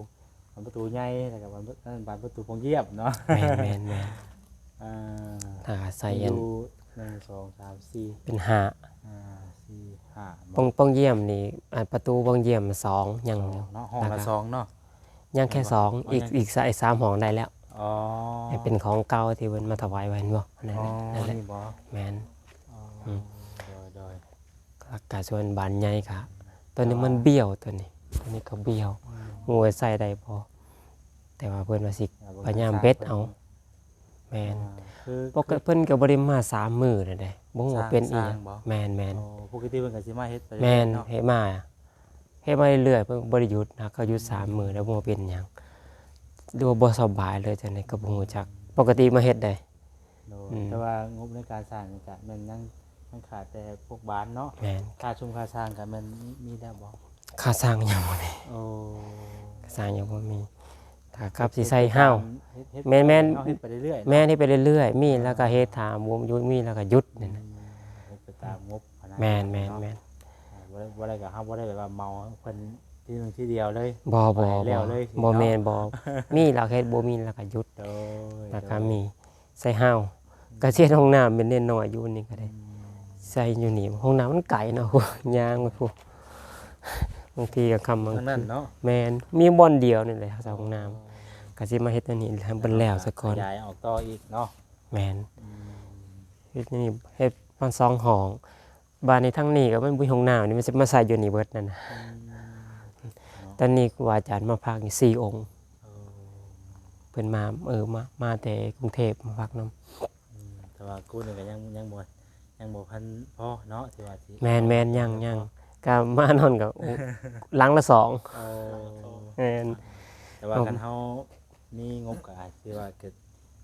ບານປະຕູໃຫຍ່ ແລ້ວກະບານ ບານປະຕູໂພງຢ້ຽມເນາະ. ແມ່ນໆໆ ອ່າ ຖ້າໃສ່ອັນ ຢູ່ ໜຶ່ງ ສອງ ສາມ ສີ່ ເປັນຫ້າ. ອ່າ ສີ່ ຫ້າ ໂພງ ໂພງຢ້ຽມນີ້ ອັນປະຕູໂພງຢ້ຽມສອງ ຍັງ ສອງເນາະ ຫ້ອງລະສອງເນາະ. ຍັງແຄ່ສອງ ອີກ ອີກສາມຫ້ອງໄດ້ແລ້ວ. ອໍ ເປັນຂອງເກົ່າທີ່ເພິ່ນມາຖວາຍໄວ້ແມ່ນບໍ່? ນັ້ນແຫຼະ ອໍ ນັ້ນແຫຼະ ນີ້ບໍ? ແມ່ນ. ອໍ ອືມ ໂດຍໆ ແລ້ວກະສ່ວນບານໃຫຍ່ກະ ຕົວນີ້ມັນ ອໍ ບ້ຽວ ຕົວນີ້ ໂຕນີ້ກໍບ້ຽວ ອືມ ບໍ່ຮູ້ວ່າໃຊ້ໄດ້ບໍ່ ແຕ່ວ່າເພິ່ນວ່າຊິ ອ່າ ພະຍາຍາມເບັດເອົາ ແມ່ນ ອ່າ ຄື ປົກກະຕິເພິ່ນກໍບໍ່ໄດ້ມາສາມມື້ແລ້ວເດ້ ບໍ່ຮູ້ວ່າເປັນອີ່ຫຍັງ ແມ່ນໆ ໂອ້ ປົກກະຕິເພິ່ນກໍຊິມາເຮັດໄປເລື້ອຍເນາະ ແມ່ນ ເຮັດມາ ເຮັດມາເລື້ອຍໆ ເພິ່ນບໍ່ໄດ້ຢຸດນະ ເຂົາຢຸດສາມມື້ແລ້ວບໍ່ເປັນຫຍັງ ຫຼືວ່າບໍ່ສະບາຍເລີຍ ຈັ່ງໃດກໍບໍ່ຮູ້ຈັກ ປົກກະຕິມາເຮັດໄດ້ ໂດຍ ອືມ ແຕ່ວ່າງົບໃນການສ້າງນີ້ກະແມ່ນຍັງ ຍັງຂາດແຕ່ພວກບານເນາະ ແມ່ນ ຄ່າຊຸມຄ່າສ້າງກະແມ່ນມີ ມີແລ້ວບໍ່? ຄ່າສ້າງຍັງບໍ່ມີ ໂອ້ ຄ່າສ້າງຍັງບໍ່ມີ ຖ້າກັບຊິໃສ່ເຮົາ ເຮັດ ເຮັດ ແມ່ນໆ ເຮົາເຮັດໄປເລື້ອຍໆ ແມ່ນ ເນາະ ເຮັດໄປເລື້ອຍໆ ມີ ອ່າ ແລ້ວກໍເຮັດ ຖ້າບໍ່ຢຸດ ມີແລ້ວກໍຢຸດ ອືມ ນັ້ນນະ ເຮັດໄປຕາມງົບຫັ້ນນະ ແມ່ນໆໆ ເນາະ ອ່າ ບໍ່ໄດ້ ບໍ່ໄດ້ກໍ ເຮົາບໍ່ໄດ້ແບບວ່າເໝົາເພິ່ນທີໜຶ່ງທີດຽວເລີຍ ບໍ່ໆໆ ແລ້ວເລີຍ ບໍ່ແມ່ນ ເນາະ ບໍ່ ມີແລ້ວເຮັດ ບໍ່ມີແລ້ວກໍຢຸດ ໂດຍ ແລ້ວກໍມີ ໂດຍ ໃສ່ເຮົາ ກະຊິເຮັດຫ້ອງນ້ຳເປັນນ້ອຍໆ ຢູ່ນີ້ກໍໄດ້ ອືມ ໃສ່ຢູ່ນີ້ ຫ້ອງນ້ຳມັນໄກເນາະ ຍ່າງໄປພຸ້ນ ບາງທີກໍຄ່ຳບາງ ທາງນັ້ນເນາະ ແມ່ນ ມີບ່ອນດຽວນີ້ແຫຼະໃສ່ຫ້ອງນ້ຳ ອໍ ກະຊິມາເຮັດອັນນີ້ໃຫ້ມັນແລ້ວຊະກ່ອນ ຂະຫຍາຍອອກຕໍ່ອີກເນາະ ແມ່ນ ອືມ ເຮັດນີ້ ເຮັດປະມານສອງຫ້ອງ ບາດນີ້ທາງນີ້ກໍມັນບໍ່ມີຫ້ອງນ້ຳ ນີ້ມັນຊິມາໃສ່ຢູ່ນີ້ເບິດນັ້ນນະ ອືມ ເນາະ ຕອນນີ້ຄູບາອາຈານມາພັກຢູ່ສີ່ອົງ ເອີ ເພິ່ນມາ ເອີ ມາ ມາແຕ່ກຸງເທບມາພັກນຳ ອືມ ແຕ່ວ່າກູນີ້ກໍຍັງ ຍັງບໍ່ ຍັງບໍ່ທັນພໍເນາະ ທີ່ວ່າຊິ ແມ່ນໆ ຍັງ ຍັງ ກໍມານອນກໍ ຫຼັງລະສອງ ເອີ ແມ່ນ ແຕ່ວ່າຄັນເຮົາມີງົບກໍອາດຊິວ່າ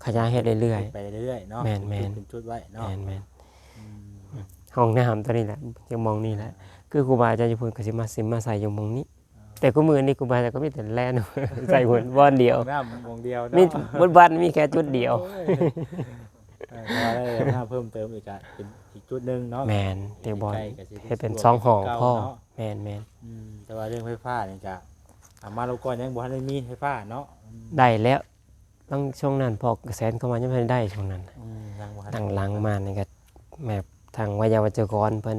ຂະຫຍາຍເຮັດເລື້ອຍໆ ເຮັດໄປເລື້ອຍໆເນາະ ແມ່ນໆ ເປັນຈຸດເປັນຈຸດໄວ້ເນາະ ແມ່ນໆ ອືມ ຫ້ອງນ້ຳຕົວນີ້ແຫຼະ ຢູ່ໝ່ອງນີ້ແຫຼະ ອ່າ ຄືຄູບາອາຈານຢູ່ພຸ້ນກໍຊິມາ ຊິມາໃສ່ຢູ່ໝ່ອງນີ້ ອ່າ ແຕ່ຄູ່ມື້ນີ້ຄູບາອາຈານກໍມີແຕ່ແລ່ນໃສ່ບ່ອນດຽວ ຫ້ອງນ້ຳໝ່ອງດຽວເນາະ ມີ ບົດບານມີແຄ່ຈຸດດຽວ ໂອ້ຍ ເອີ ຖ້າວ່າໄດ້ຫ້ອງນ້ຳເພີ່ມເຕີມອີກກໍເປັນອີກຈຸດໜຶ່ງເນາະ ແມ່ນ ແຕ່ບ່ອນ ໃກ້ໆ ກໍຊິໄດ້ ເຮັດເປັນສອງຫ້ອງພໍ ເນາະ ແມ່ນໆ ອືມ ແຕ່ວ່າເລື່ອງໄຟຟ້ານີ້ກໍ ອ່າ ມາລົບກ່ອນ ຍັງບໍ່ທັນໄດ້ມີໄຟຟ້າເນາະ ອືມ ໄດ້ແລ້ວ ຫຼັງຊ່ວງນັ້ນ ພໍ່ກະແສນເຂົ້າມາຍັງບໍ່ທັນໄດ້ຊ່ວງນັ້ນ ອືມ ຍັງບໍ່ທັນ ຫຼັງໆມານີ້ກໍແບບທາງວາຍາວັດຈະກອນເພິ່ນ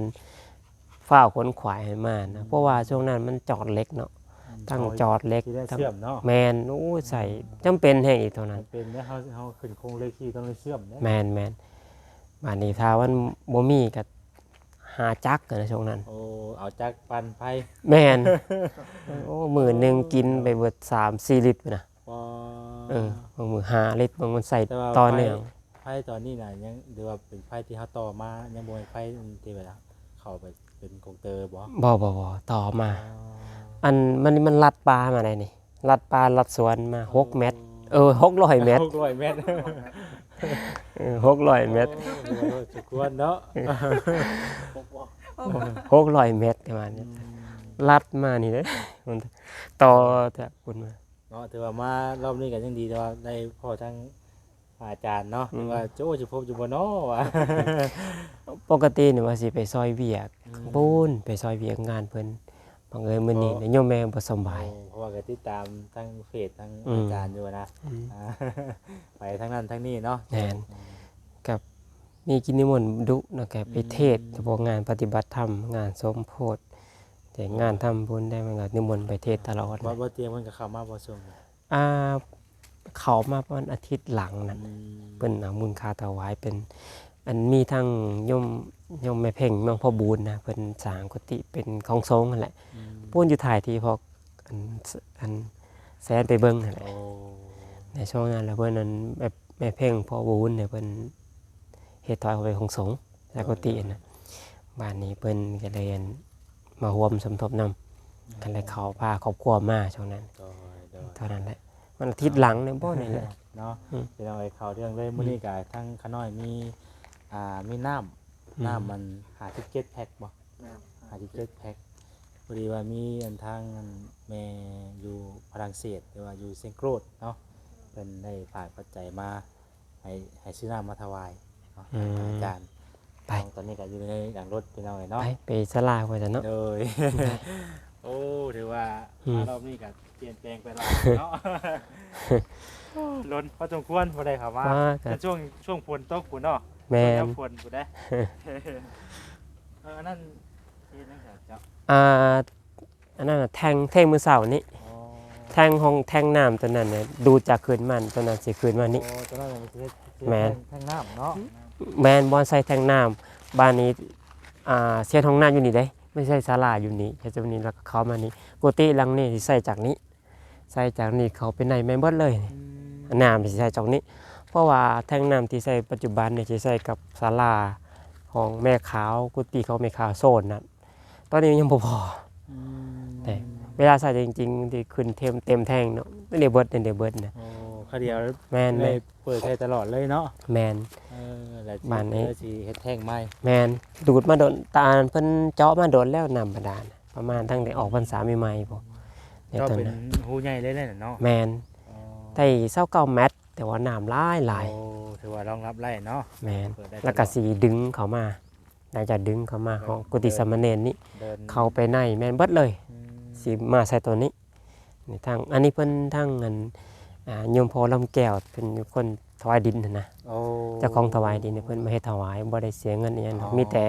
ຟ້າວຂົນຂວາຍໃຫ້ມານະ ອືມ ເພາະວ່າຊ່ວງນັ້ນມັນຈອດເຫຼັກເນາະ ອືມ ທັງຈອດເຫຼັກ ທີ່ໄດ້ ທັງ ເຊື່ອມເນາະ ແມ່ນ ໂອ້ຍ ໃຊ້ ອ່າ ຈຳເປັນແຮງອີກຕອນນັ້ນ ຈຳເປັນເດ້ ເຮົາ ເຮົາຂຶ້ນໂຄງເຫຼັກທີ່ຕ້ອງໄດ້ເຊື່ອມເດ້ ແມ່ນໆ ບາດນີ້ຖ້າມັນບໍ່ມີກໍຫາຈັກນະຊ່ວງນັ້ນ ໂອ້ ເອົາຈັກປັ່ນໄຟ ແມ່ນ ໂອ້ ມື້ໜຶ່ງກິນໄປເບິດສາມສີ່ລິດພຸ້ນນະ ອໍ ເອີ ບາງມື້ຫ້າລິດ ບາງມື້ໃສ່ ແຕ່ວ່າ ຕໍ່ເນື່ອງ ໄຟ ໄຟຕອນນີ້ນະ ຍັງ ຫຼືວ່າເປັນໄຟທີ່ເຮົາຕໍ່ມາ ຍັງບໍ່ແມ່ນໄຟທີ່ວ່າເຂົ້າໄປເປັນກົງເຕີບໍ່? ບໍ່ໆໆ ຕໍ່ມາ ອໍ ອັນມັນ ມັນລັດປ່າມາໄດ໋ນີ້ ລັດປ່າລັດສວນມາ ອໍ ຫົກແມັດ ເອີ ຫົກຮ້ອຍແມັດ ຫົກຮ້ອຍແມັດ ເອີ ຫົກຮ້ອຍແມັດ ໂອ້ ຖືວ່າໂລດສົມຄວນເນາະ ຫົກຮ້ອຍແມັດປະມານນີ້ ອືມ ລັດມານີ້ເດ້ ມັນຕໍ່ຈາກພຸ້ນມາ ເນາະ ຖືວ່າມາລອບນີ້ກໍຍັງດີ ແຕ່ວ່າໄດ້ພໍ້ທາງພະອາຈານເນາະ ອືມ ວ່າ ໂອ້ ຊິພົບຢູ່ບໍ່ນໍວ່າ ປົກກະຕິນີ້ວ່າຊິໄປຊ່ອຍວຽກ ອືມ ພຸ້ນ ໄປຊ່ອຍວຽກງານເພິ່ນ ບັງເອີນມື້ນີ້ ອໍ ໂຍມແມ່ບໍ່ສະບາຍ ໂອ້ ເພາະວ່າກໍຕິດຕາມທາງເຟສທາງ ອືມ ອາຈານຢູ່ນະ ອືມ ອ່າ ໄປທາງນັ້ນທາງນີ້ເນາະ ແມ່ນ ອືມ ກັບມີກິດນິມົນດຸເນາະ ກໍໄປເທດ ອືມ ສະເພາະງານປະຕິບັດທຳ ງານສົມໂພດ ແຕ່ງານທຳບຸນໄດ້ ມັນກໍນິມົນໄປເທດຕະຫຼອດ ບໍ່ ບໍ່ຕຽງເພິ່ນກໍເຂົ້າມາບໍ່ຊ່ວງ ອ່າ ເຂົ້າມາປະມານອາທິດຫຼັງນັ້ນ ອືມ ເພິ່ນເອົາມູນຄ່າຖວາຍເປັນ ອັນ ມີທັງໂຍມ ໂຍມແມ່ເພັງ ນ້ອງພໍ່ບຸນນະ ເພິ່ນສ້າງກຸຕິເປັນຂອງສົງຫັ້ນແຫຼະ ອືມ ພຸ້ນຢູ່ທ້າຍທີ່ພວກ ອັນ ອັນ ແຊນໄປເບິ່ງຫັ້ນແຫຼະ ໂອ້ ໃນຊ່ວງນັ້ນລະເພິ່ນ ອັນ ແມ່ ແມ່ເພັງ ພໍ່ບຸນເນຍ ເພິ່ນເຮັດຖວາຍເຂົ້າໄປຂອງສົງ ແລ້ວກໍຕິຫັ້ນນະ ບາດນີ້ເພິ່ນກໍເລີຍ ອັນ ມາຮ່ວມສົມທົບນຳ ອືມ ກໍເລີຍເຂົ້າພາຄອບຄົວມາຊ່ວງນັ້ນ ໂດຍ ໂດຍ ເທົ່ານັ້ນແຫຼະ ມັນອາທິດຫຼັງນີ້ບໍ່ນີ້ແຫຼະ ເນາະ ອືມ ພີ່ນ້ອງເອີຍ ເຂົ້າເລື່ອງເລີຍ ອືມ ມື້ນີ້ກໍທາງຂ້ານ້ອຍມີ ອ່າ ມີນ້ຳ ອືມ ນ້ຳມັນຫ້າສິບເຈັດແພັກບໍ່? ຫ້າສິບເຈັດແພັກ ພໍດີວ່າມີອັນທາງອັນແມ່ຢູ່ຝຣັ່ງເສດ ຫຼືວ່າຢູ່ຊຽງໂກຣດເນາະ ເພິ່ນໄດ້ຝາກປັດໄຈມາໃຫ້ ໃຫ້ຊື້ນ້ຳມາຖວາຍເນາະ ອືມ ອາຈານ ໄປ ຕອນນີ້ກໍຢູ່ໃນຫຼັງລົດພີ່ນ້ອງເອີຍເນາະ ໄປ ໄປສາລາພຸ້ນຊະເນາະ ໂດຍ ໂອ້ ຖືວ່າ ອືມ ມາລອບນີ້ກໍປ່ຽນແປງໄປຫຼາຍເນາະ ໂອ້ ລົນພໍສົມຄວນບໍ່ໄດ້ເຂົ້າມາ ແຕ່ຊ່ວງ ຊ່ວງຝົນຕົກພຸ້ນເນາະ ແມ່ນ ຊ່ວງຍາມຝົນພຸ້ນເດ້ ເອີ ອັນນັ້ນເຮັດຫຍັງເຈົ້າ? ອ່າ ອັນນັ້ນນະ ແທງ ແທງມື້ເຊົ້ານີ້ ອໍ ແທງຫ້ອງ ແທງນ້ຳຕົວນັ້ນນະ ດູດຈາກຄືນມັນ ຕົວນັ້ນຊິຄືນມານີ້ ອໍ ຕົວນັ້ນນະ ມັນຊິເຮັດ ຊິເຮັດ ແມ່ນ ແທງ ແທງນ້ຳເນາະ ແມ່ນ ບ່ອນໃສ່ແທງນ້ຳ ບາດນີ້ ອ່າ ເຮັດຫ້ອງນ້ຳຢູ່ນີ້ເດ້ ໄດ້ໃຊ້ສາລາຢູ່ນີ້ ໃຊ້ຈຸດນີ້ ແລ້ວກໍເຂົ້າມານີ້. ກຸຕິຫຼັງນີ້ຊິໃຊ້ຈາກນີ້ ໃຊ້ຈາກນີ້ເຂົ້າໄປໃນແມ່ນເບິດເລີຍນີ້. ອືມ ນ້ຳຊິໃຊ້ຈາກນີ້ ເພາະວ່າແທງນ້ຳທີ່ໃຊ້ປັດຈຸບັນນີ້ຊິໃຊ້ກັບສາລາຂອງແມ່ຂາວ ກຸຕິຂອງແມ່ຂາວໂຊນນັ້ນ. ຕອນນີ້ຍັງບໍ່ພໍ. ອືມ ແຕ່ເວລາໃຊ້ແທ້ຈິງໆ ມັນຊິຂຶ້ນເຕັມ ເຕັມແທງເນາະ. ນີ້ເບິດ ນີ້ເບິດນະ. ໂອ້ ຄາດຽວ ແມ່ນໆ ໄດ້ເປີດໃຊ້ຕະຫຼອດເລີຍເນາະ. ແມ່ນ. ເອີ ແລ້ວ ບາດນີ້ ຊິເຮັດແທງໃໝ່. ແມ່ນ. ດູດມາດົນ ຕາເພິ່ນເຈາະມາດົນແລ້ວ ນ້ຳບາດານ ປະມານຕັ້ງແຕ່ອອກພັນສາໃໝ່ໆພຸ້ນ. ເຈາະເປັນຮູໃຫຍ່ເລີຍແຫຼະເນາະ. ແມ່ນ. ອໍ ໄດ້ຊາວເກົ້າແມັດ ແຕ່ວ່ານ້ຳຫຼາຍໆ. ໂອ້ ຖືວ່າລອງຮັບໄດ້ເນາະ. ແມ່ນ. ເປີດໄດ້ຕະຫຼອດ ແລ້ວກໍຊິດຶງເຂົ້າມາ ໜ້າຈະດຶງເຂົ້າມາຫ້ອງກຸຕິສາມະເນນນີ້ ເດີນ ເຂົ້າໄປໃນແມ່ນເບິດເລີຍ. ອືມ ຊິມາໃສ່ຕົວນີ້. ນີ້ທາງ ອັນນີ້ເພິ່ນ ທາງ ອັນ ອ່າ ໂຍມພໍ່ລຳແກ້ວ ເປັນຄົນຖວາຍດິນຫັ້ນນະ. ໂອ້ ເຈົ້າຂອງຖວາຍດິນໃຫ້ເພິ່ນ ມາເຮັດຖວາຍ ບໍ່ໄດ້ເສຍເງິນອີ່ຫຍັງດອກ. ອໍ ມີແຕ່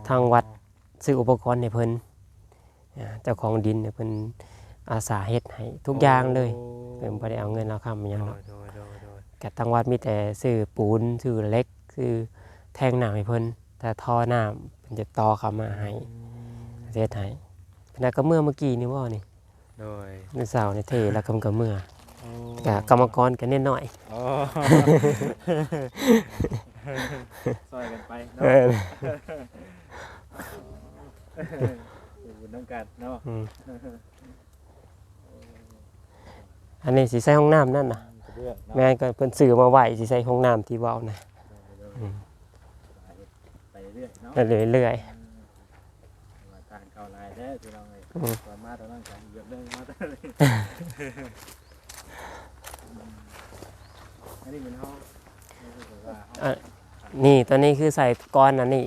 ທາງວັດຊື້ອຸປະກອນໃຫ້ເພິ່ນ. ອ່າ ເຈົ້າຂອງດິນເພິ່ນອາສາເຮັດໃຫ້ທຸກຢ່າງເລີຍ. ໂອ້ ເພິ່ນບໍ່ໄດ້ເອົາເງິນເອົາຄຳອີ່ຫຍັງດອກ. ໂດຍ ໂດຍ ໂດຍ ໂດຍ. ກະທາງວັດມີແຕ່ຊື້ປູນ ຊື້ເຫຼັກ ຊື້ແທງນ້ຳໃຫ້ເພິ່ນ. ຖ້າທໍ່ນ້ຳເພິ່ນຈະຕໍ່ເຂົ້າມາໃຫ້. ອືມ ເຮັດໃຫ້. ເພິ່ນກໍເມືອມື້ກີ້ນີ້ບໍ່ນີ້? ໂດຍ. ມື້ເຊົ້ານີ້ເທແລ້ວກໍ ກໍເມືອ. ໂອ້ ກະກຳມະກອນກໍເນັ້ນໜ້ອຍ. ອໍ ຊ່ອຍກັນໄປເນາະ. ເອີ ເຮັດບຸນນຳກັນເນາະ. ອືມ ອັນນີ້ຊິໃສ່ຫ້ອງນ້ຳນັ້ນນະ. ກະເບື້ອງເນາະ. ແມ່ນ ກໍເພິ່ນຊື້ມາໄວ້ ຊິໃສ່ຫ້ອງນ້ຳທີ່ເວົ້ານະ. ໂດຍ ໂດຍ. ອືມ ເຮັດໄປເລື້ອຍເນາະ. ໄປເລື້ອຍໆ. ອືມ ວ່າທາງເຂົ້າຫຼາຍແທ້ພີ່ນ້ອງເອີຍ. ອືມ ຕອນມາຕອນນັ້ນກໍອີກແບບໜຶ່ງ ມາຕອນນີ້. ອັນນີ້ແມ່ນເຮົາ ອາ ນີ້ ຕອນນີ້ຄືໃສ່ກ້ອນອັນນີ້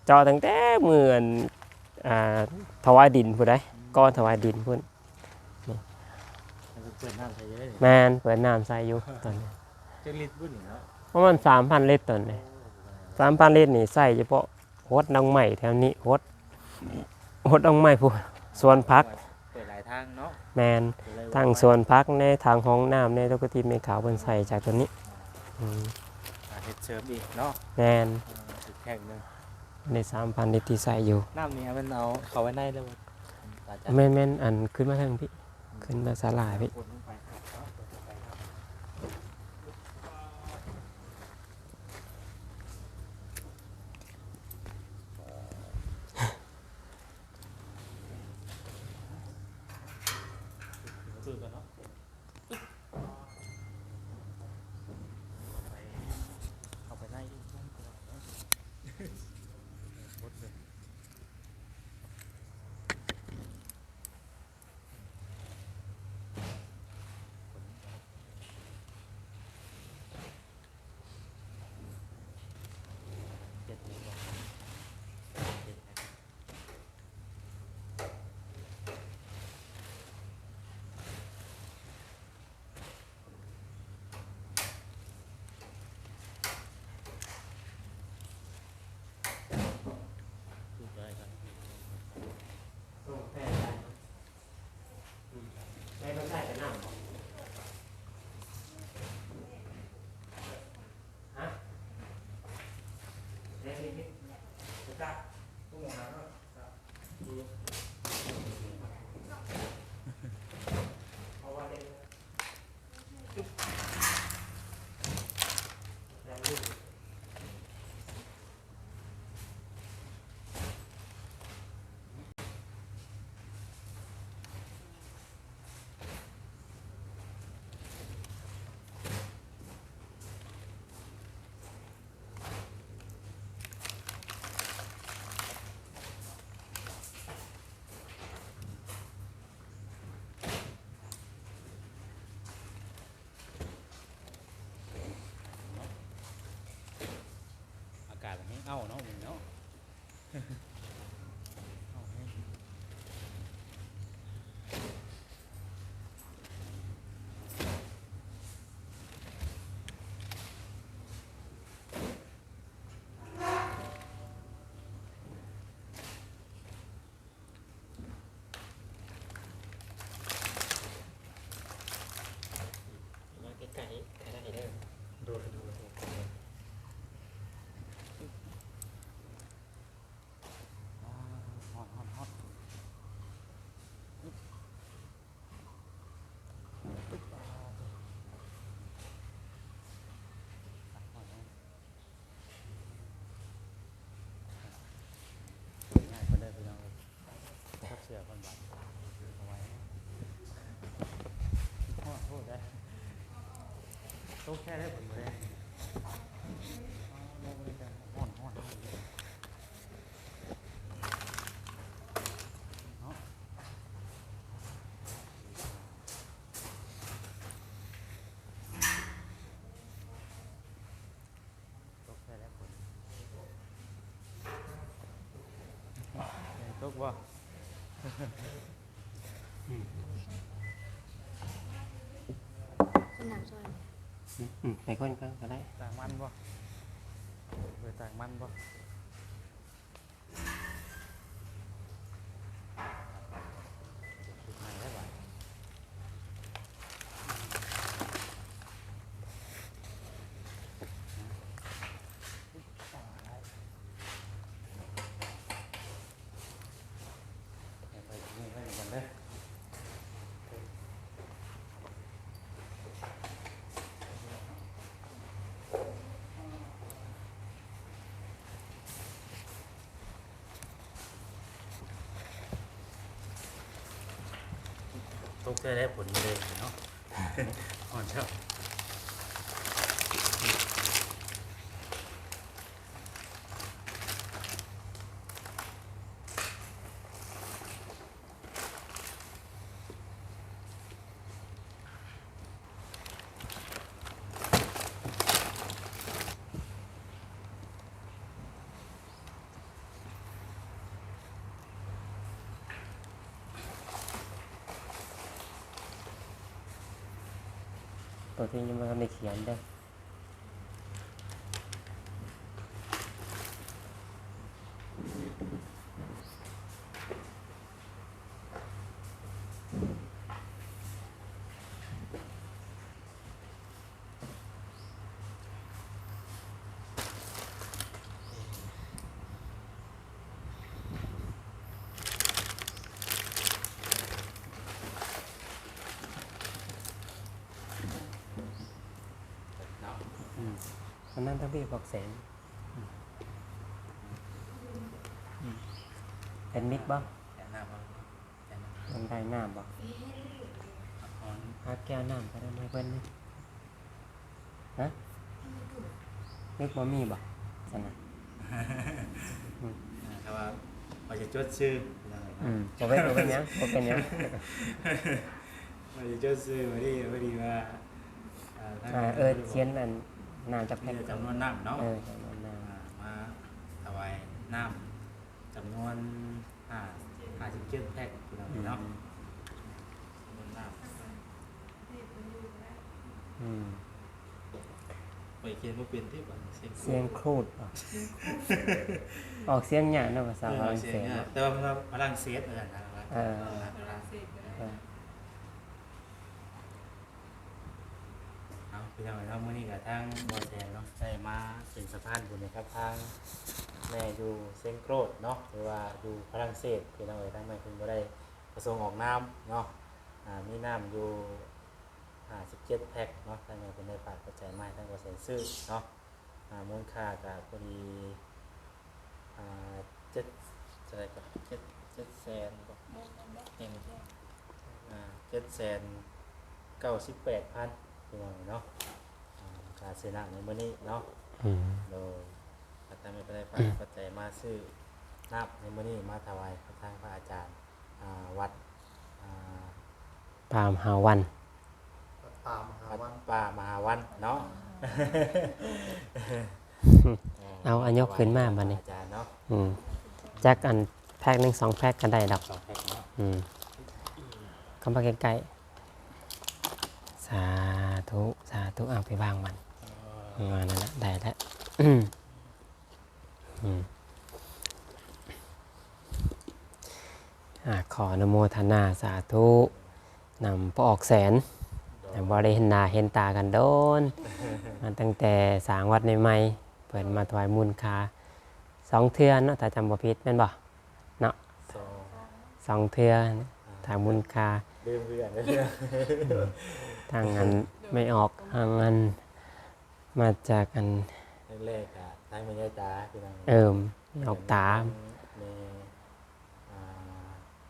ເຈາະຕັ້ງແຕ່ມື້ອັນ ອ່າ ຖວາຍດິນພຸ້ນໃດ໋. ອືມ ກ່ອນຖວາຍດິນພຸ້ນ. ນີ້ ເປີດນ້ຳໃສ່ຢູ່ເດ້. ແມ່ນ ເປີດນ້ຳໃສ່ຢູ່ຕອນນີ້. ຈັກລິດບຸນີ້ເນາະ? ປະມານສາມພັນລິດຕອນນີ້. ໂອ້ ສາມພັນລິດນີ້ໃຊ້ສະເພາະຫົດດອກໄມ້ແຖວນີ້ ຫົດ ຫົດດອກໄມ້ພຸ້ນ ສວນຜັກ. ເປີດຫຼາຍທາງເນາະ. ແມ່ນ ທາາງສວນຜັກແດ່ ທາງຫ້ອງນ້ຳແດ່ ປົກກະຕິແມ່ຂາວເພິ່ນໃຊ້ຈາກຕົວນີ້. ອືມ ອ່າ ເຮັດເສີມອີກເນາະ. ແມ່ນ. ເອີ ອີກແທງໜຶ່ງ. ໃນສາມພັນລິດທີ່ໃຊ້ຢູ່. ນ້ຳນີ້ມັນເອົາເຂົ້າໄວ້ໃນແລ້ວບໍ່? ແມ່ນໆ ອັນ ຂຶ້ນມາເທິງພີ້ ອືມ ຂຶ້ນມາສາລາພີ້. ອາກາດມັນແຮງເອົ້າເນາະ ມື້ນີ້ເນາະ. ມາໃກ້ໆ ກໍໄດ້ເດີ. ໂດຍ ໂດຍ. ແທ້ແລ້ວເພິ່ນບໍ່ໄດ້ ຮ້ອນໆ ເນາະ ຕົກແທ້ແລ້ວຝົນ ຕົກບໍ່? ອືມ ເປັນຫຍັງຊ່ວຍ ອືມ ອືມ ໄປຄົນກ່ອນກໍໄດ້ ຕາກມັນບໍ່? ເອີ ຕາກມັນບໍ່? ຕົກແທ້ແລ້ວຝົນມື້ແລງເນາະ ຮ້ອນເຈົ້າ. ຕົວທີ່ຍັງບໍ່ທັນໄດ້ຂຽນເດີ້. ເນາະ ອືມ ອັນນັ້ນທັງພີ່ບອກແສນ ອືມ ອືມ ເປັນມິກບໍ່? ແກ່ນ້ຳບໍ່? ແກ່ນ້ຳ ມັນໄດ້ນ້ຳບໍ່? ຫາແກ້ວນ້ຳກໍໄດ້ມາໃຫ້ເພິ່ນນີ້ ຮະ? ນຶກບໍ່ມີບໍ່? ຊັ້ນນະ ອືມ ອ່າ ແຕ່ວ່າ ວ່າຈະຈົດຊື່ ອືມ ບໍ່ເປັນ ບໍ່ເປັນຫຍັງ ບໍ່ເປັນຫຍັງ ວ່າຈະຈົດຊື່ ພໍດີ ພໍດີວ່າ ອ່າ ທາງ ເອີ ຂຽນອັນນ້ຳຈັກແພັກ ຈຳນວນນ້ຳເນາະ ເອີ ຈຳນວນນ້ຳ ອ່າ ມາຖວາຍນ້ຳ ຈຳນວນ ຫ້າ ຫ້າສິບເຈັດແພັກ ພີ່ນ້ອງເນາະ ອືມ ຈຳນວນນ້ຳ ອືມ ຂ້ອຍຂຽນບໍ່ເປັນຕິ ບັດນີ້ ຊຽງ ຊຽງຄຣູດ ຄຣູດບໍ? ອອກສຽງຍາກເນາະ ພາສາຝຣັ່ງເສດ ເອີ ອອກສຽງຍາກ ແຕ່ວ່າພາສາຝຣັ່ງເສດ ເອີ ນັ້ນແຫຼະ ເອີ ຝຣັ່ງເສດ ເອີ ເອົາ ພີ່ນ້ອງເອີຍເນາະ ມື້ນີ້ກໍທາງບໍ່ແສນເນາະ ໄດ້ມາເປັນສະພານບຸນໃຫ້ກັບທາງແມ່ຢູ່ຊຽງໂຄຣດເນາະ ຫຼືວ່າຢູ່ຝຣັ່ງເສດ ພີ່ນ້ອງເອີຍ ທາງແມ່ເພິ່ນບໍ່ໄດ້ປະສົງອອກນາມເນາະ ອ່າ ມີນ້ຳຢູ່ຫ້າສິບເຈັດແພັກເນາະ ທາງແມ່ເພິ່ນໄດ້ຝາກປັດໄຈມາໃຫ້ທາງບໍ່ແສນຊື້ເນາະ ອ່າ ມູນຄ່າກໍພໍດີ ອ່າ ເຈັດ ເທົ່າໃດກໍ ເຈັດ ເຈັດແສນບໍ ເຫັນ ອ່າ ເຈັດແສນເກົ້າສິບແປດພັນ ພີ່ນ້ອງເນາະ ອ່າ ຄ່າຊື້ນ້ຳໃນມື້ນີ້ເນາະ ອືມ ໂດຍ ກໍຕາມແມ່ໄດ້ຝາກ ອືມ ປັດໄຈມາຊື້ນ້ຳໃນມື້ນີ້ ມາຖວາຍກັບທາງພະອາຈານ ອ່າ ວັດ ອ່າ ປ່າມະຫາວັນ ວັດປ່າມະຫາວັນ ວັດປ່າມະຫາວັນເນາະ ເອົາ ອາ ຍົກຂຶ້ນມາບັດນີ້ ອາຈານເນາະ ອືມ ຈັກອັນ ແພັກໜຶ່ງສອງແພັກກໍໄດ້ດອກ ສອງແພັກເນາະ ອືມ ເຂົ້າມາໃກ້ໆ ສາທຸ ສາທຸ ເອົາໄປວາງມັນ ເອີ ເອີ ນັ້ນແຫຼະ ໄດ້ແລ້ວ ອືມ ອືມ ອ່າ ຂໍອະນຸໂມທະນາສາທຸນຳພໍ່ອອກແສນ ບໍ່ໄດ້ເຫັນໜ້າເຫັນຕາກັນດົນ ມາຕັ້ງແຕ່ສ້າງວັດໃໝ່ໆ ເພິ່ນມາຖວາຍມູນຄ່າສອງເທື່ອເນາະ ຖ້າຈຳບໍ່ຜິດແມ່ນບໍ່ເນາະ ສອງ ສອງເທື່ອ ອ່າ ຖວາຍມູນຄ່າ ລືມຄືກັນ ທັງອັນແມ່ອອກ ທັງອັນ ມາຈາກອັນ ແລກໆ ກໍທາງແມ່ຍາຍຕາ ພີ່ນ້ອງ ເອີ ອອກຕາມ ແມ່ ອ່າ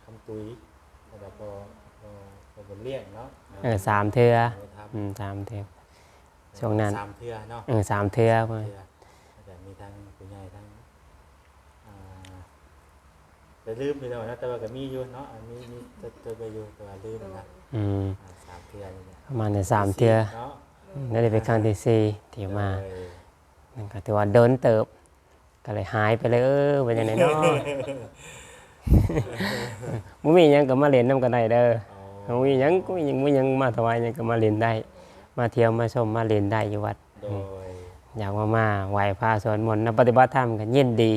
ຄຳຕຸ້ຍ ແລ້ວກໍພໍ່ ພໍ່ ພໍ່ບຸນລ້ຽງເນາະ ເອີ ສາມເທື່ອ ອືມ ສາມເທື່ອ ຊ່ວງນັ້ນ ສາມເທື່ອເນາະ ເອີ ສາມເທື່ອ ສາມເທື່ອ ແລ້ວກໍມີທັງຜູ້ໃຫຍ່ ທັງ ອ່າ ແຕ່ລືມໄປແລ້ວເນາະ ແຕ່ວ່າກໍມີຢູ່ເນາະ ອັນນີ້ມີຈົດ ຈົດໄວ້ຢູ່ ແຕ່ວ່າລືມນະ ອືມ ອ່າ ສາມເທື່ອນີ້ແຫຼະ ປະມານນີ້ ສາມເທື່ອ ສີ່ເນາະ ອືມ ແລ້ວນີ້ເປັນຄັ້ງທີສີ່ທີ່ມາ ໂດຍ ນັ້ນກໍຖືວ່າດົນເຕີບ ກໍເລີຍຫາຍໄປເລີຍ ເອີ ເປັນຈັ່ງໃດເນາະ ບໍ່ມີຫຍັງກໍມາຫຼິ້ນນຳກັນໄດ້ເດີ ອໍ ບໍ່ມີຫຍັງ ບໍ່ມີຫຍັງ ບໍ່ມີຫຍັງມາຖວາຍຫຍັງກໍມາຫຼິ້ນໄດ້ ມາທ່ຽວມາຊົມມາຫຼິ້ນໄດ້ຢູ່ວັດ ໂດຍ ອືມ ຢາກມາ ມາໄຫວ້ພະສວດມົນ ນຳປະຕິບັດທຳກໍຍິນດີ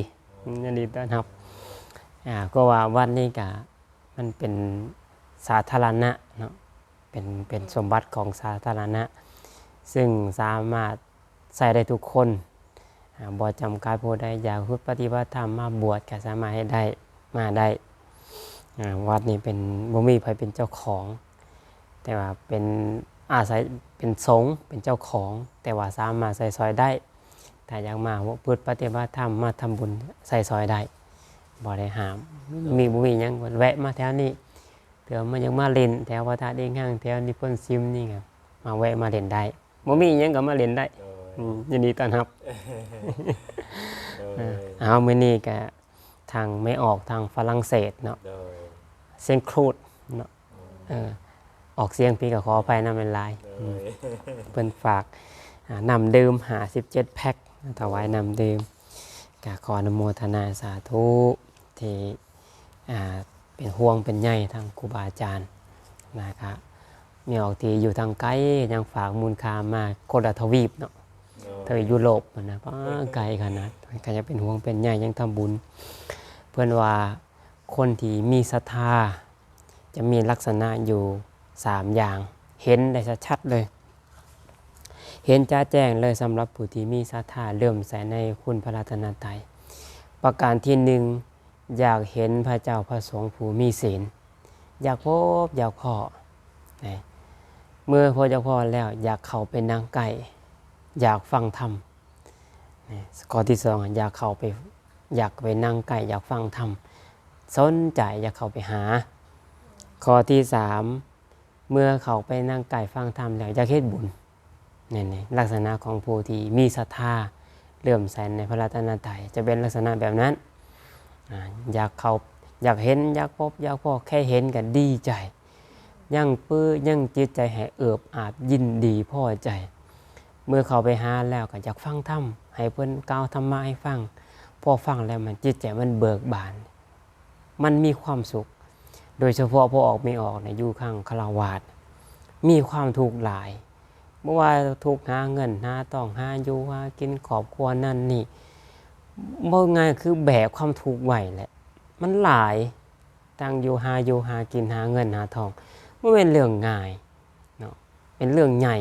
ອໍ ຍິນດີຕ້ອນຮັບ ອ່າ ກໍວ່າວັດນີ້ກໍ ມັນເປັນສາທາລະນະເນາະ ເປັນ ເປັນສົມບັດຂອງສາທາລະນະ ຊຶ່ງສາມາດໃຊ້ໄດ້ທຸກຄົນ ອາ ບໍ່ຈຳກັດຜູ້ໃດ ຢາກປະຕິບັດທຳ ມາບວດກໍສາມາດເຮັດໄດ້ ມາໄດ້ ອາ ວັດນີ້ເປັນ ບໍ່ມີໃຜເປັນເຈົ້າຂອງ ແຕ່ວ່າເປັນ ອາໄສເປັນສົງ ເປັນເຈົ້າຂອງ ແຕ່ວ່າສາມາດໃຊ້ສອຍໄດ້ ຖ້າຢາກມາປະພຶດປະຕິບັດທຳ ມາທຳບຸນໃຊ້ສອຍໄດ້ ບໍ່ໄດ້ຫ້າມ ມີ ບໍ່ມີຫຍັງ ແວະມາແຖວນີ້ ເທື່ອມາ ຢາກມາຫຼິ້ນແຖວພະທາດອີງຮັງ ແຖວນິພົນຊິມນີ້ກໍມາແວະມາຫຼິ້ນໄດ້ ບໍ່ມີຫຍັງກໍມາຫຼິ້ນໄດ້ ໂດຍ ອືມ ຍິນດີຕ້ອນຮັບ ໂດຍ ເອີ ເອົາ ມື້ນີ້ກໍທາງແມ່ອອກທາງຝຣັ່ງເສດເນາະ ໂດຍ ເຊນຄຣູດເນາະ ໂດຍ ເອີ ອອກສຽງຜິດກໍຂໍອະໄພນຳຫຼາຍໆ ໂດຍ ອືມ ເພິ່ນຝາກ ອ່າ ນ້ຳດື່ມຫ້າສິບເຈັດແພັກ ຖວາຍນ້ຳດື່ມ ກໍຂໍອະນຸໂມທະນາສາທຸທີ່ ອ່າ ເປັນຫ່ວງເປັນໃຍທາງຄູບາອາຈານ ແລ້ວກະແມ່ອອກທີ່ຢູ່ທາງໄກ ຍັງຝາກມູນຄ່າມາຄົນລະທະວີບເນາະ ໂດຍ ທະວີບຢູໂຣບພຸ້ນນະ ປ້າ ໄກຂະໜາດ ກໍຍັງເປັນຫ່ວງເປັນໃຍ ຍັງທຳບຸນ ເພິ່ນວ່າຄົນທີ່ມີສັດທາ ຈະມີລັກສະນະຢູ່ສາມຢ່າງ ເຫັນໄດ້ຊັດໆເລີຍ ເຫັນຈະແຈ້ງເລີຍ ສຳລັບຜູ້ທີ່ມີສັດທາເຫຼື້ອມໃສໃນຄຸນພະລັດຕະນະໄຕ. ປະການທີໜຶ່ງ ຢາກເຫັນພະເຈົ້າພະສົງຜູ້ມີສິນ ຢາກພົບຢາກພໍ້ ເມື່ອພົບຢາກພໍ້ແລ້ວ ຢາກເຂົ້າໄປນັ່ງໃກ້ ຢາກຟັງທຳ. ຂໍ້ທີສອງ ຢາກເຂົ້າໄປ ຢາກໄປນັ່ງໃກ້ ຢາກຟັງທຳ ສົນໃຈ ຢາກເຂົ້າໄປຫາ. ຂໍ້ທີສາມ ເມື່ອເຂົ້າໄປນັ່ງໃກ້ຟັງທຳແລ້ວ ຢາກເຮັດບຸນ. ນີ້ໆ ລັກສະນະຂອງຜູ້ທີ່ມີສັດທາເຫຼື້ອມໃສໃນພະລັດຕະນະໄຕ ຈະເປັນລັກສະນະແບບນັ້ນ. ອາ ຢາກເຂົ້າ ຢາກເຫັນ ຢາກພົບຢາກພໍ້ ແຄ່ເຫັນກໍດີໃຈ ຍັງປຶ ຍັງຈິດໃຈໃຫ້ເອິບອາບ ຍິນດີພໍໃຈ. ເມື່ອເຂົ້າໄປຫາແລ້ວກໍຢາກຟັງທຳ ໃຫ້ເພິ່ນກ່າວທຳມະໃຫ້ຟັງ ພໍຟັງແລ້ວມັນ ຈິດໃຈມັນເບີກບານ ມັນມີຄວາມສຸກ. ໂດຍສະເພາະພໍ່ອອກແມ່ອອກນີ້ ຢູ່ຄັ້ງຄະລາວາດ ມີຄວາມທຸກຫຼາຍ ບໍ່ວ່າທຸກຫາເງິນຫາທອງ ຫາຢູ່ຫາກິນ ຄອບຄົວນັ້ນນີ້ ເວົ້າງ່າຍຄືແບກຄວາມທຸກໄວ້ແຫຼະ ມັນຫຼາຍ ທັງຢູ່ ຫາຢູ່ຫາກິນ ຫາເງິນຫາທອງ ບໍ່ແມ່ນເລື່ອງງ່າຍເນາະ ເປັນເລື່ອງໃຫຍ່.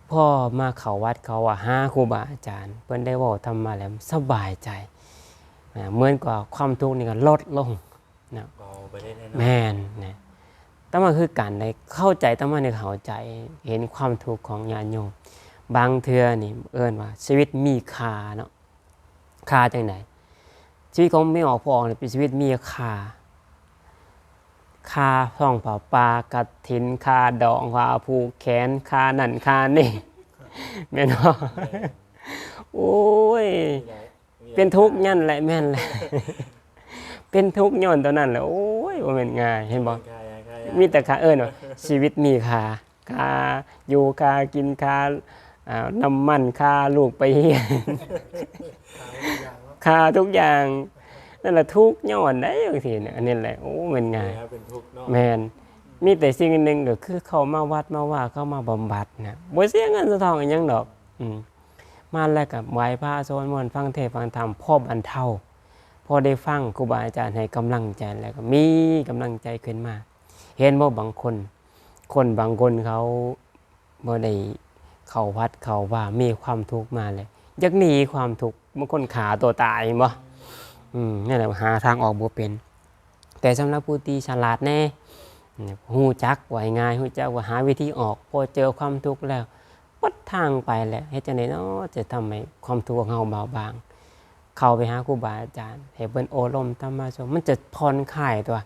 ພໍມາເຂົ້າວັດເຂົ້າວາ ຫາຄູບາອາຈານ ເພິ່ນໄດ້ເວົ້າທຳມະແລ້ວສະບາຍໃຈ ເໝືອນກັບຄວາມທຸກນີ້ກໍລົດລົງເນາະ ເບົາໄປເລີຍເນາະ. ແມ່ນນະ ອາຕະມາຄືກັນ ໄດ້ເຂົ້າໃຈ ອາຕະມານີ້ເຂົ້າໃຈ ເຫັນຄວາມທຸກຂອງຍາດໂຍມ. ບາງເທື່ອນີ້ເອີ້ນວ່າຊີວິດມີຄ່າເນາະ ຄ່າຈັ່ງໃດ? ຊີວິດຂອງແມ່ອອກພໍ່ອອກນີ້ເປັນຊີວິດມີຄ່າ ຄ່າຮ້ອງຜ້າປ່າກະຖິນ ຄ່າດອງ ຄ່າຜູກແຂນ ຄ່ານັ້ນຄ່ານີ້ ແມ່ນບໍ່? ໂອ້ຍ ເປັນທຸກຍ້ອນແຫຼະ ແມ່ນແຫຼະ ເປັນທຸກຍ້ອນຕົວນັ້ນແຫຼະ. ໂອ້ຍ ບໍ່ແມ່ນງ່າຍ ເຫັນບໍ່? ມີແຕ່ຄ່າ ເອີ້ນວ່າຊີວິດມີຄ່າ ຄ່າຢູ່ຄ່າກິນ ຄ່າ ອ່າ ນ້ຳມັນ ຄ່າລູກໄປຮຽນ ຄ່າທຸກຢ່າງ ນັ້ນລະທຸກຍ້ອນໃດ ຈັ່ງຊີ້ນະ. ອັນນີ້ແຫຼະ ໂອ້ ແມ່ນງ່າຍ ເປັນທຸກເນາະ. ແມ່ນ ມີແຕ່ສິ່ງໜຶ່ງກໍຄືເຂົ້າມາວັດມາວາ ເຂົ້າມາບຳບັດນະ ບໍ່ເສຍເງິນສະທອງອີ່ຫຍັງດອກ ອືມ ມາແລ້ວກໍໄຫວ້ພະສວດມົນ ຟັງເທດຟັງທຳ ພໍບັນເທົາ ພໍໄດ້ຟັງຄູບາອາຈານໃຫ້ກຳລັງໃຈ ແລ້ວກໍມີກຳລັງໃຈຂຶ້ນມາ. ເຫັນບໍ່ ບາງຄົນ ຄົນບາງຄົນເຂົາບໍ່ໄດ້ເຂົ້າວັດເຂົ້າວາ ມີຄວາມທຸກມາແລ້ວ ຢາກໜີຄວາມທຸກ ບາງຄົນຂ້າຕົວຕາຍ ເຫັນບໍ່? ອືມ ນັ້ນແຫຼະ ຫາທາງອອກບໍ່ເປັນ. ແຕ່ສຳລັບຜູ້ທີ່ສະຫຼາດແດ່ ຮູ້ຈັກ ເວົ້າງ່າຍໆ ຮູ້ຈັກວ່າຫາວິທີອອກ ພໍເຈີຄວາມທຸກແລ້ວ ໝົດທາງໄປແລ້ວ ເຮັດຈັ່ງໃດເນາະ ຈະທຳໃຫ້ຄວາມທຸກຂອງເຮົາເບົາບາງ? ເຂົ້າໄປຫາຄູບາອາຈານ ໃຫ້ເພິ່ນໂອ້ລົມທຳມະສົງ ມັນຈະຜ່ອນຄາຍຕົວະ.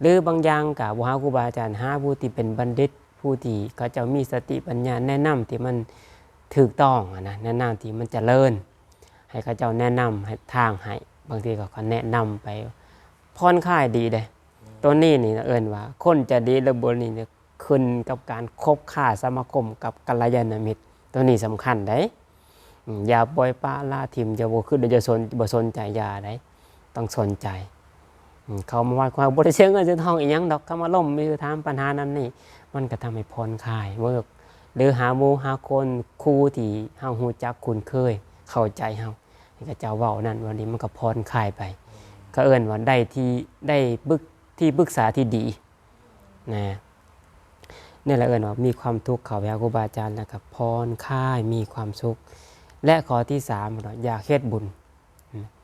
ຫຼືບາງຢ່າງກໍບໍ່ຫາຄູບາອາຈານ ຫາຜູ້ທີ່ເປັນບັນດິດ ຜູ້ທີ່ເຂົາເຈົ້າມີສະຕິປັນຍາແນະນຳທີ່ມັນຖືກຕ້ອງຫັ້ນນະ ແນະນຳທີ່ມັນຈະເລີນ ໃຫ້ເຂົາເຈົ້າແນະນຳໃຫ້ ທາງໃຫ້ ບາງທີເຂົາກໍແນະນຳໄປ ຜ່ອນຄາຍດີເດ້. ໂຕນີ້ນີ້ເອີ້ນວ່າຄົນຈະດີຫຼືບໍ່ດີນີ້ຂຶ້ນກັບການຄົບຄ້າສະມາຄົມກັບກັນລະຍານະມິດ ໂຕນີ້ສຳຄັນເດ້. ອືມ ຢ່າປ່ອຍປະລະຖິ້ມ ຢ່າບໍ່ຄິດ ຢ່າສົນ ບໍ່ສົນໃຈ ຢ່າໃດ ຕ້ອງສົນໃຈ. ອືມ ເຂົາມາວັດ ເຂົາບໍ່ໄດ້ເສຍເງິນເສຍທອງອີ່ຫຍັງດອກ ເຂົາມາລົມ ມີຖາມປັນຫານັ້ນນີ້ ມັນກໍທຳໃຫ້ຜ່ອນຄາຍ ເວີກ ຫຼືຫາໝູ່ຫາຄົນ ຄູທີ່ເຮົາຮູ້ຈັກຄຸ້ນເຄີຍ ເຂົ້າໃຈເຮົາ ໃຫ້ເຂົາເຈົ້າເວົ້ານັ້ນເວົ້ານີ້ ມັນກໍຜ່ອນຄາຍໄປ. ເຂົາເອີ້ນວ່າໄດ້ທີ່ ໄດ້ປຶກ ທີ່ປຶກສາທີ່ດີ ນະ ນີ້ແຫຼະເອີ້ນວ່າມີຄວາມສຸກ ເຂົ້າໄປຫາຄູບາອາຈານແລ້ວກໍຜ່ອນຄາຍ ມີຄວາມສຸກ. ແລະ ຂໍ້ທີສາມເນາະ ຢາກເຮັດບຸນ.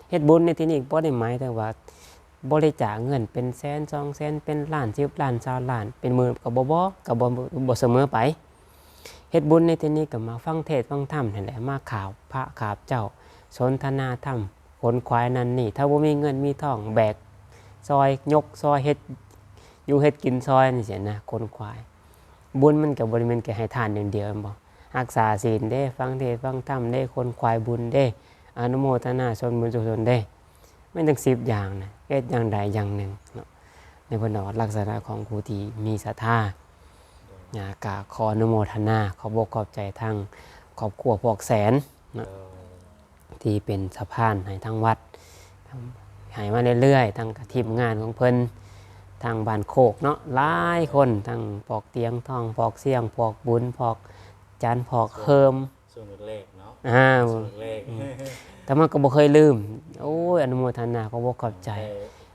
ເຮັດບຸນໃນທີ່ນີ້ບໍ່ໄດ້ໝາຍເຖິງວ່າບໍລິຈາກເງິນເປັນແສນ ສອງແສນ ເປັນລ້ານ ສິບລ້ານ ຊາວລ້ານ ເປັນໝື່ນກໍບໍ່ ບໍ່ ກໍບໍ່ ບໍ່ສະເໝີໄປ. ເຮັດບຸນໃນທີ່ນີ້ກໍມາຟັງເທດຟັງທຳຫັ້ນແຫຼະ ມາຂາບພະຂາບເຈົ້າ ສົນທະນາທຳ ຂົນຂວາຍນັ້ນນີ້ ຖ້າບໍ່ມີເງິນມີທອງ ແບກຊອຍ ຍົກຊອຍ ເຮັດຢູ່ເຮັດກິນຊອຍ ຈັ່ງຊີ້ນະ ຂົນຂວາຍ. ບຸນມັນກໍບໍ່ໄດ້ແມ່ນແຕ່ໃຫ້ທານຢ່າງດຽວ ແມ່ນບໍ່? ຮັກສາສິນເດ້ ຟັງເທດຟັງທຳເດ້ ຂົນຂວາຍບຸນເດ້ ອະນຸໂມທະນາສ່ວນບຸນສ່ວນກຸສົນເດ້ ແມ່ນຕັ້ງສິບຢ່າງນະ ເຮັດຢ່າງໃດຢ່າງໜຶ່ງເນາະ. ໃນເພິ່ນເວົ້າລັກສະນະຂອງຜູ້ທີ່ມີສັດທາ ນະ ກະຂໍອະນຸໂມທະນາ ຂອບອົກຂອບໃຈທາງຄອບຄົວພວກແສນເນາະ ທີ່ເປັນສະພານໃຫ້ທາງວັດ ໃຫ້ມາເລື້ອຍໆ ທັງກັບທີມງານຂອງເພິ່ນ ທາງບ້ານໂຄກເນາະ ຫຼາຍຄົນ ທັງພວກຕຽງທອງ ພວກຊຽງ ພວກບຸນ ພວກຈັນ ພວກເຮີມ ຊ່ວງແລກໆເນາະ ອ່າ ຊ່ວງແລກ ອືມ ແຕ່ມັນກໍບໍ່ເຄີຍລືມ. ໂອ້ຍ ອະນຸໂມທະນາ ຂອບອົກຂອບໃຈ. ແຕ່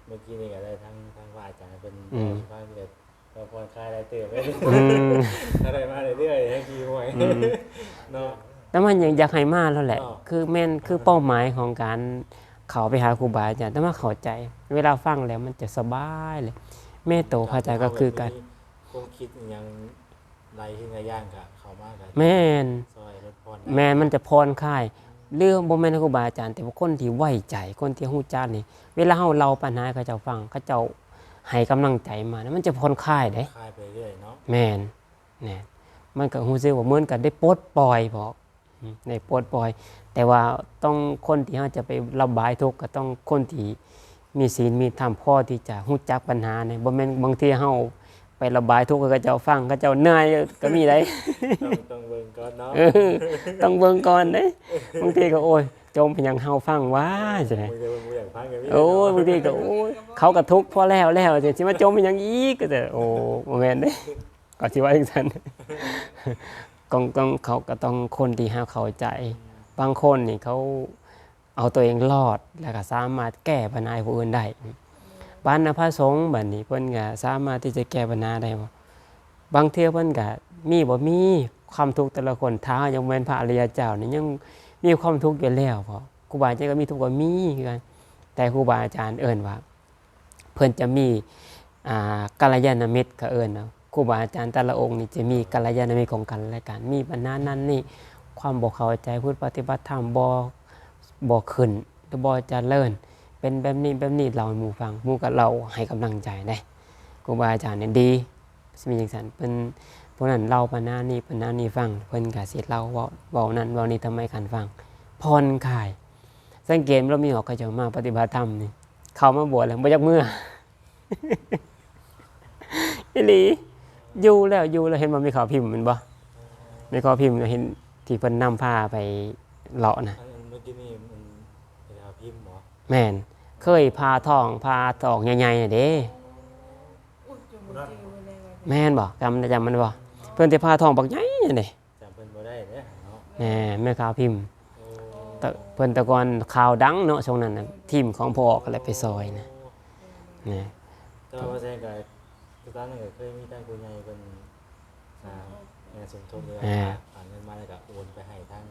ເມື່ອກີ້ນີ້ກໍໄດ້ທາງ ທາງພະອາຈານເພິ່ນ ອືມ ເວົ້າໃຫ້ຟັງ ກໍຜ່ອນຄາຍຫຼາຍເຕີບເລີຍ ອືມ ຖ້າໄດ້ມາເລື້ອຍໆ ໃຫ້ຂີ່ຫ້ວຍ ອືມ ເນາະ. ແຕ່ມັນຍັງຢາກໃຫ້ມາແລ້ວແຫຼະ ເນາະ ຄືແມ່ນ ຄືເປົ້າໝາຍຂອງການເຂົ້າໄປຫາຄູບາອາຈານ ແຕ່ມາເຂົ້າໃຈ ເວລາຟັງແລ້ວມັນຈະສະບາຍເລີຍ. ແມ່ນໂຕພະອາຈານກໍຄືກັນ ຄວາມຄິດອີ່ຫຍັງ ຫຼາຍສິ່ງຫຼາຍຢ່າງກໍເຂົ້າມາກໍ ແມ່ນ ຊ່ອຍລົດຜ່ອນໄດ້ ແມ່ນ ມັນຈະຜ່ອນຄາຍ ຫຼືບໍ່ແມ່ນຄູບາອາຈານ ແຕ່ວ່າຄົນທີ່ໄວ້ໃຈ ຄົນທີ່ຮູ້ຈັກນີ້ ເວລາເຮົາເລົ່າປັນຫາໃຫ້ເຂົາເຈົ້າຟັງ ເຂົາເຈົ້າໃຫ້ກຳລັງໃຈມາ ມັນຈະຜ່ອນຄາຍເດ້ ຄາຍໄປເລື້ອຍເນາະ ແມ່ນ ແມ່ນ ມັນກໍຮູ້ສຶກວ່າເໝືອນກັບໄດ້ປົດປ່ອຍ ອືມ ໄດ້ປົດປ່ອຍ ແຕ່ວ່າຕ້ອງ ຄົນທີ່ເຮົາຈະໄປລະບາຍທຸກ ກໍຕ້ອງຄົນທີ່ມີສິນມີທຳ ພໍທີ່ຈະຮູ້ຈັກປັນຫານີ້ ບໍ່ແມ່ນບາງທີເຮົາໄປລະບາຍທຸກໃຫ້ເຂົາເຈົ້າຟັງ ເຂົາເຈົ້າເມື່ອຍກໍມີໄດ໋ ຕ້ອງ ຕ້ອງເບິ່ງກ່ອນເນາະ ເອີ ຕ້ອງເບິ່ງກ່ອນເດ້ ບາງທີກໍ ໂອ້ຍ ຈົ່ມເປັນຫຍັງເຮົາຟັງຫວາ ຊິ ບາງທີເພິ່ນບໍ່ຢາກຟັງກໍມີ ໂອ້ຍ ເນາະ ບາງທີກໍ ໂອ້ຍ ເຂົາກໍທຸກພໍແລ້ວແລ້ວ ຊິມາຈົ່ມເປັນຫຍັງອີກ ກໍຈະ ໂອ້ ບໍ່ແມ່ນເດ້ ກໍຊິວ່າຈັ່ງຊັ້ນ ຕ້ອງ ຕ້ອງ ເຂົາກໍຕ້ອງຄົນທີ່ເຮົາເຂົ້າໃຈ ບາງຄົນນີ້ເຂົາເອົາຕົວເອງລອດ ແລ້ວກໍສາມາດແກ້ບັນຫາໃຫ້ຜູ້ອື່ນໄດ້ ປານນະພະສົງບັດນີ້ ເພິ່ນກໍສາມາດທີ່ຈະແກ້ບັນຫາໄດ້ບໍ່? ບາງເທື່ອເພິ່ນກໍມີບໍ່ມີຄວາມທຸກ ແຕ່ລະຄົນ ຖ້າເຮົາຍັງບໍ່ແມ່ນພະອະລິຍະເຈົ້ານີ້ ຍັງມີຄວາມທຸກຢູ່ແລ້ວ ເພາະຄູບາອາຈານກໍມີທຸກ ກໍມີຄືກັນ ແຕ່ຄູບາອາຈານເອີ້ນວ່າ ເພິ່ນຈະມີ ອ່າ ກັນລະຍານະມິດ ເຂົາເອີ້ນເນາະ ຄູບາອາຈານແຕ່ລະອົງນີ້ຈະມີກັນລະຍານະມິດຂອງກັນແລະກັນ ມີບັນຫານັ້ນນີ້ ຄວາມບໍ່ເຂົ້າໃຈ ປະພຶດປະຕິບັດທຳບໍ່ ບໍ່ຂຶ້ນ ຫຼືບໍ່ຈະເລີນ ເປັນແບບນີ້ແບບນີ້ ເລົ່າໃຫ້ໝູ່ຟັງ ໝູ່ກໍເລົ່າໃຫ້ກຳລັງໃຈເດ້ ຄູບາອາຈານນີ້ດີ ຊິມີຈັ່ງຊັ້ນ ເພິ່ນ ຜູ້ນັ້ນເລົ່າບັນຫານີ້ ບັນຫານີ້ຟັງ ເພິ່ນກໍຊິເລົ່າ ເວົ້າ ເວົ້ານັ້ນເວົ້ານີ້ທຳໃຫ້ກັນຟັງ ຜ່ອນຄາຍ. ສັງເກດລາວມີອອກ ເຂົາເຈົ້າມາປະຕິບັດທຳນີ້ ເຂົ້າມາບວດແລ້ວບໍ່ຢາກເມືອ ອີ່ຫຼີ ຢູ່ແລ້ວ ຢູ່ແລ້ວ ເຫັນບໍ່ ແມ່ຂາວພິມແມ່ນບໍ່? ແມ່ຂາວພິມ ເຫັນທີ່ເພິ່ນນຳພາໄປເລາະນະ ອັນ ອັນເມື່ອກີ້ນີ້ມັນເປັນຂາວພິມບໍ່? ແມ່ນ ເຄີຍຜ່າທ້ອງ ຜ່າທ້ອງໃຫຍ່ໆນະເດ້ ແມ່ນບໍ່? ຈຳ ຈຳມັນບໍ່? ເພິ່ນຊິຜ່າທ້ອງບັກໃຫຍ່ນະເດ້ ຈຳເພິ່ນບໍ່ໄດ້ເດ້ເນາະ ແມ່ ແມ່ຂາວພິມ ໂອ້ ແຕ່ເພິ່ນແຕ່ກ່ອນຂ່າວດັງເນາະ ຊ່ວງນັ້ນນະ ທີມຂອງພໍ່ອອກກໍເລີຍໄປຊ່ອຍນະ ແມ່ ແຕ່ວ່າວ່າແຊງກໍ ຄືຕອນນັ້ນກໍເຄີຍມີທ່ານຜູ້ໃຫຍ່ເພິ່ນ ອ່າ ແມ່ສົມທົບ ແມ່ ຝາກເງິນມາ ແລ້ວກໍໂອນໄປໃຫ້ທາງ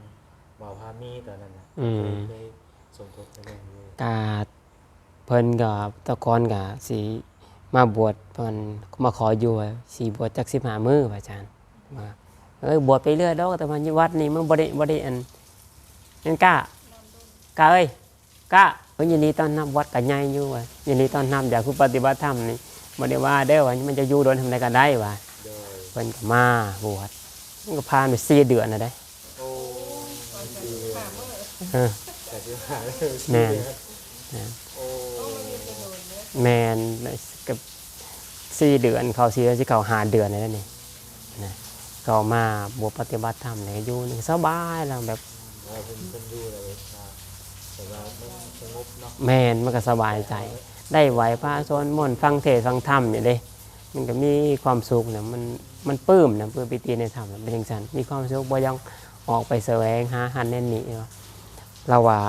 ບ່າວພາມີຕອນນັ້ນນະ ອືມ ເຄີຍ ເຄີຍສົມທົບໃຫ້ເພິ່ນຢູ່ ກະ ເພິ່ນກໍ ແຕ່ກ່ອນກໍຊິມາບວດ ເພິ່ນມາຂໍຢູ່ ຊິບວດຈັກສິບຫ້າມື້ ພະອາຈານ ວ່າ ເອີຍ ບວດໄປເລື້ອຍດອກ ແຕ່ວ່າຢູ່ວັດນີ້ມັນບໍ່ໄດ້ ບໍ່ໄດ້ອັນ ແມ່ນກ້າ ກ້າເອີຍ ກ້າ ເພິ່ນຍິນດີຕ້ອນຮັບ ວັດກໍໃຫຍ່ຢູ່ວ່າ ຍິນດີຕ້ອນຮັບ ຢາກຜູ້ປະຕິບັດທຳນີ້ ບໍ່ໄດ້ວ່າເດີວ່າ ມັນຈະຢູ່ດົນສ່ຳໃດກໍໄດ້ວ່າ ໂດຍ ເພິ່ນກໍມາບວດ ມັນກໍຜ່ານໄປສີ່ເດືອນແລ້ວເດ້. ໂອ້ ເອີ ກໍຊິວ່າ ແມ່ນ ສີ່ເດືອນ ແມ່ນ ໂອ້ ແມ່ນ ກໍສີ່ເດືອນ ເຂົ້າສີ່ເດືອນ ຊິເຂົ້າຫ້າເດືອນແລ້ວນີ້ນະ. ເຂົ້າມາບວດປະຕິບັດທຳ ແລ້ວຢູ່ນີ້ສະບາຍແລ້ວ ແບບ ວ່າເພິ່ນ ເພິ່ນຢູ່ແລ້ວ ອ່າ ແບບວ່າມັນສະຫງົບເນາະ. ແມ່ນ ມັນກໍສະບາຍໃຈ ໄດ້ໄຫວ້ພະສວດມົນ ຟັງເທດຟັງທຳນີ້ເດ້ ມັນກໍມີຄວາມສຸກນະ. ມັນ ມັນປຶ້ມນະ ປຶ້ມປີຕິໃນທຳນະ ເປັນຈັ່ງຊັ້ນ ມີຄວາມສຸກ ບໍ່ຢາກອອກໄປສະແຫວງຫາຫັ້ນແນວນີ້. ລາວວ່າ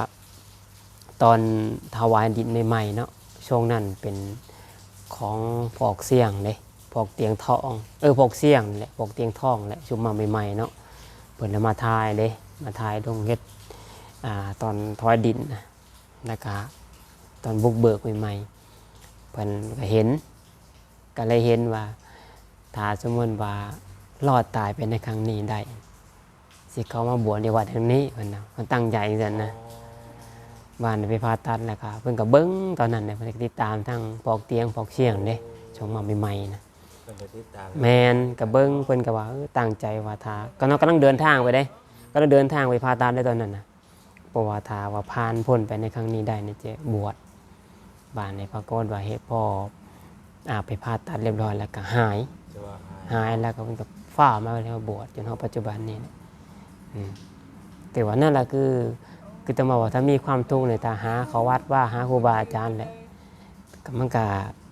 ຕອນຖວາຍດິນໃໝ່ໆເນາະ ຊ່ວງນັ້ນເປັນຂອງພວກຊຽງເດ້ ພວກຕຽງທອງ ເອີ ພວກຊຽງນີ້ແຫຼະ ພວກຕຽງທອງແຫຼະ ຊຸມມາໃໝ່ໆເນາະ ເພິ່ນລະມາຖ່າຍເດ້ ມາຖ່າຍລົງເຮັດ ອ່າ ຕອນຖວາຍດິນນະ ແລ້ວກະຕອນບຸກເບີກໃໝ່ໆ ເພິ່ນກະເຫັນ ກະເລີຍເຫັນວ່າ ຖ້າສົມມຸດວ່າລອດຕາຍໄປໃນຄັ້ງນີ້ໄດ້ ຊິເຂົ້າມາບວດຢູ່ວັດແຫ່ງນີ້ ເພິ່ນນະ ເພິ່ນຕັ້ງໃຈຈັ່ງຊັ້ນນະ. ອໍ ວ່າໄປຜ່າຕັດ ແລ້ວກະເພິ່ນກະເບິ່ງຕອນນັ້ນແຫຼະ ເພິ່ນກະຕິດຕາມທາງພວກຕຽງພວກຊຽງເດ້ ໂອ້ ຊ່ວງມາໃໝ່ໆນະ. ເພິ່ນກະຕິດຕາມ ແມ່ນ ກະເບິ່ງ ເພິ່ນກະວ່າ ເອີ ຕັ້ງໃຈວ່າຖ້າ ກະເນາະ ກຳລັງເດີນທາງໄປເດ້ ກຳລັງເດີນທາງໄປຜ່າຕັດເດ້ຕອນນັ້ນນະ ເພາະວ່າຖ້າວ່າຜ່ານພົ້ນໄປໃນຄັ້ງນີ້ໄດ້ນີ້ຈະບວດ. ບາດນີ້ປາກົດວ່າເຮັດພໍ ອາ ໄປຜ່າຕັດຮຽບຮ້ອຍແລ້ວກໍຫາຍ ແຕ່ວ່າຫາຍ ຫາຍແລ້ວກໍເພິ່ນກໍຟ້າວມາເລີຍມາບວດ ຈົນຮອດປັດຈຸບັນນີ້ແຫຼະ. ອືມ ແຕ່ວ່ານັ້ນລະຄື ຄືແຕ່ມາວ່າຖ້າມີຄວາມທຸກນີ້ ຖ້າຫາເຂົ້າວັດວາ ຫາຄູບາອາຈານແຫຼະ ກໍມັນກໍ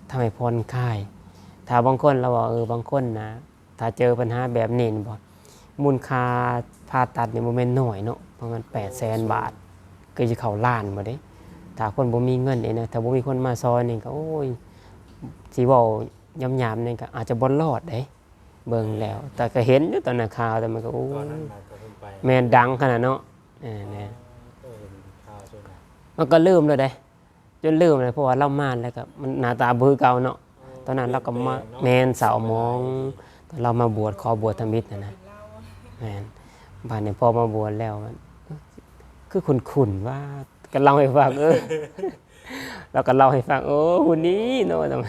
ທຳໃຫ້ຜ່ອນຄາຍ. ຖ້າບາງຄົນລະວ່າ ເອີ ບາງຄົນນະ ຖ້າເຈີບັນຫາແບບນີ້ແມ່ນບໍ່ ມູນຄ່າຜ່າຕັດນີ້ບໍ່ແມ່ນໜ້ອຍເນາະ ປະມານແປດແສນບາດ ຄືຊິເຂົ້າລ້ານບໍ່ເດ້. ຖ້າຄົນບໍ່ມີເງິນເອງນະ ຖ້າບໍ່ມີຄົນມາຊ່ອຍນີ້ກໍ ໂອ້ຍ ຊິເວົ້າຫຍາບໆນີ້ກໍອາດຈະບໍ່ລອດເດ້ ເບິ່ງແລ້ວ. ແຕ່ກໍເຫັນຢູ່ຕອນນັກຂ່າວ ແຕ່ມັນກໍ ໂອ້ຍ ຕອນນັ້ນນະກໍເພິ່ນໄປ ແມ່ນ ດັງຂະໜາດເນາະ. ເອີ ແມ່ນ ເອີ ເຫັນຂ່າວຊ່ວງນັ້ນ ມັນກໍລືມແລ້ວເດ້. ຈົນລືມເລີຍ ເພາະວ່າລາວມາແລ້ວກໍມັນໜ້າຕາບໍ່ຄືເກົ່າເນາະ. ຕອນນັ້ນລາວກໍມາ ແມ່ນ ເສົ້າໝອງ ຕອນລາວມາບວດ ຂໍບວດທຳອິດຫັ້ນນະ. ແມ່ນ ບາດນີ້ພໍມາບວດແລ້ວ ຄືຄຸ້ນໆວ່າ ກໍເລົ່າໃຫ້ຟັງ ເອີ ລາວກໍເລົ່າໃຫ້ຟັງ ໂອ້ ຜູ້ນີ້ເນາະ ເອີ ນະ.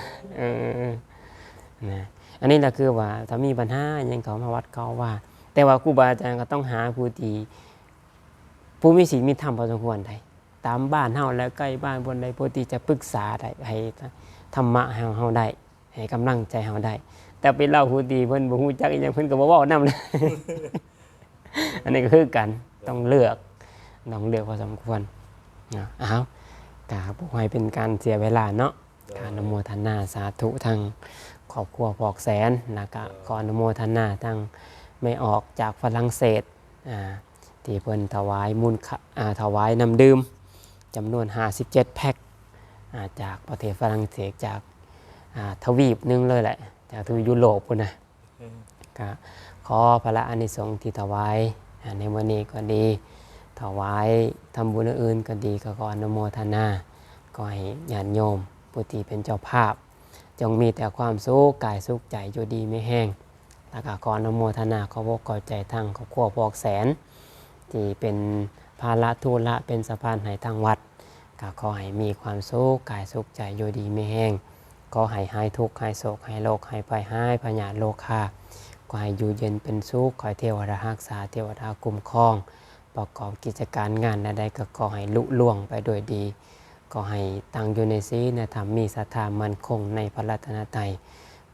ອັນນີ້ລະຄືວ່າ ຖ້າມີບັນຫາຫຍັງເຂົ້າມາວັດເຂົ້າວາ ແຕ່ວ່າຄູບາອາຈານກໍຕ້ອງຫາຜູ້ທີ່ ຜູ້ມີສິນມີທຳພໍສົມຄວນໃດ ຕາມບ້ານເຮົາ ແລະ ໃກ້ບ້ານບ່ອນໃດ ພໍທີ່ຈະປຶກສາໄດ້ ໃຫ້ທຳມະເຮົາ ເຮົາໄດ້ ໃຫ້ກຳລັງໃຈເຮົາໄດ້. ແຕ່ໄປເລົ່າຜູ້ທີ່ເພິ່ນບໍ່ຮູ້ຈັກອີ່ຫຍັງ ເພິ່ນກໍບໍ່ເວົ້ານຳເລີຍ. ອັນນີ້ກໍຄືກັນ ຕ້ອງເລືອກ ຕ້ອງເລືອກພໍສົມຄວນເນາະ. ອ້າວ ກະບໍ່ໃຫ້ເປັນການເສຍເວລາເນາະ. ໂດຍ ກະອະນຸໂມທະນາສາທຸທາງຄອບຄົວພອກແສນ ແລ້ວກະ ໂດຍ ຂໍອະນຸໂມທະນາທາງແມ່ອອກຈາກຝຣັ່ງເສດ ອ່າ ທີ່ເພິ່ນຖວາຍມູນຄ່າ ອ່າ ຖວາຍນ້ຳດື່ມຈຳນວນຫ້າສິບເຈັດແພັກ ອ່າ ຈາກປະເທດຝຣັ່ງເສດ ຈາກ ອ່າ ທະວີບໜຶ່ງເລີຍແຫຼະ ຈາກທະວີບຢູໂຣບພຸ້ນນະ. ອືມ ກະຂໍພະລະອານິສົງທີ່ຖວາຍ ອ່າ ໃນມື້ນີ້ກໍດີ ຖວາຍທຳບຸນອື່ນໆກໍດີ ກໍຂໍອະນຸໂມທະນາ. ຂໍໃຫ້ຍາດໂຍມຜູ້ທີ່ເປັນເຈົ້າພາບ ຈົ່ງມີແຕ່ຄວາມສຸກກາຍສຸກໃຈ ຢູ່ດີມີແຮງ. ແລ້ວກໍຂໍອະນຸໂມທະນາ ຂອບອົກຂອບໃຈທາງຄອບຄົວພອກແສນ ທີ່ເປັນພາລະທຸລະເປັນສະພານໃຫ້ທາງວັດ. ກໍຂໍໃຫ້ມີຄວາມສຸກກາຍສຸກໃຈ ຢູ່ດີມີແຮງ. ຂໍໃຫ້ຫາຍທຸກ ຫາຍໂສກ ຫາຍໂລກ ຫາຍໄພ ຫາຍພະຍາດໂລຄາ. ຂໍໃຫ້ຢູ່ເຢັນເປັນສຸກ ຂໍໃຫ້ເທວະດາຮັກສາ ເທວະດາຄຸ້ມຄອງ. ປະກອບກິດຈະການງານໃດໆ ກໍຂໍໃຫ້ລຸລ່ວງໄປດ້ວຍດີ. ຂໍໃຫ້ຕັ້ງຢູ່ໃນສີນໃນທຳ ມີສັດທາໝັ້ນຄົງໃນພະລັດຕະນະໄຕ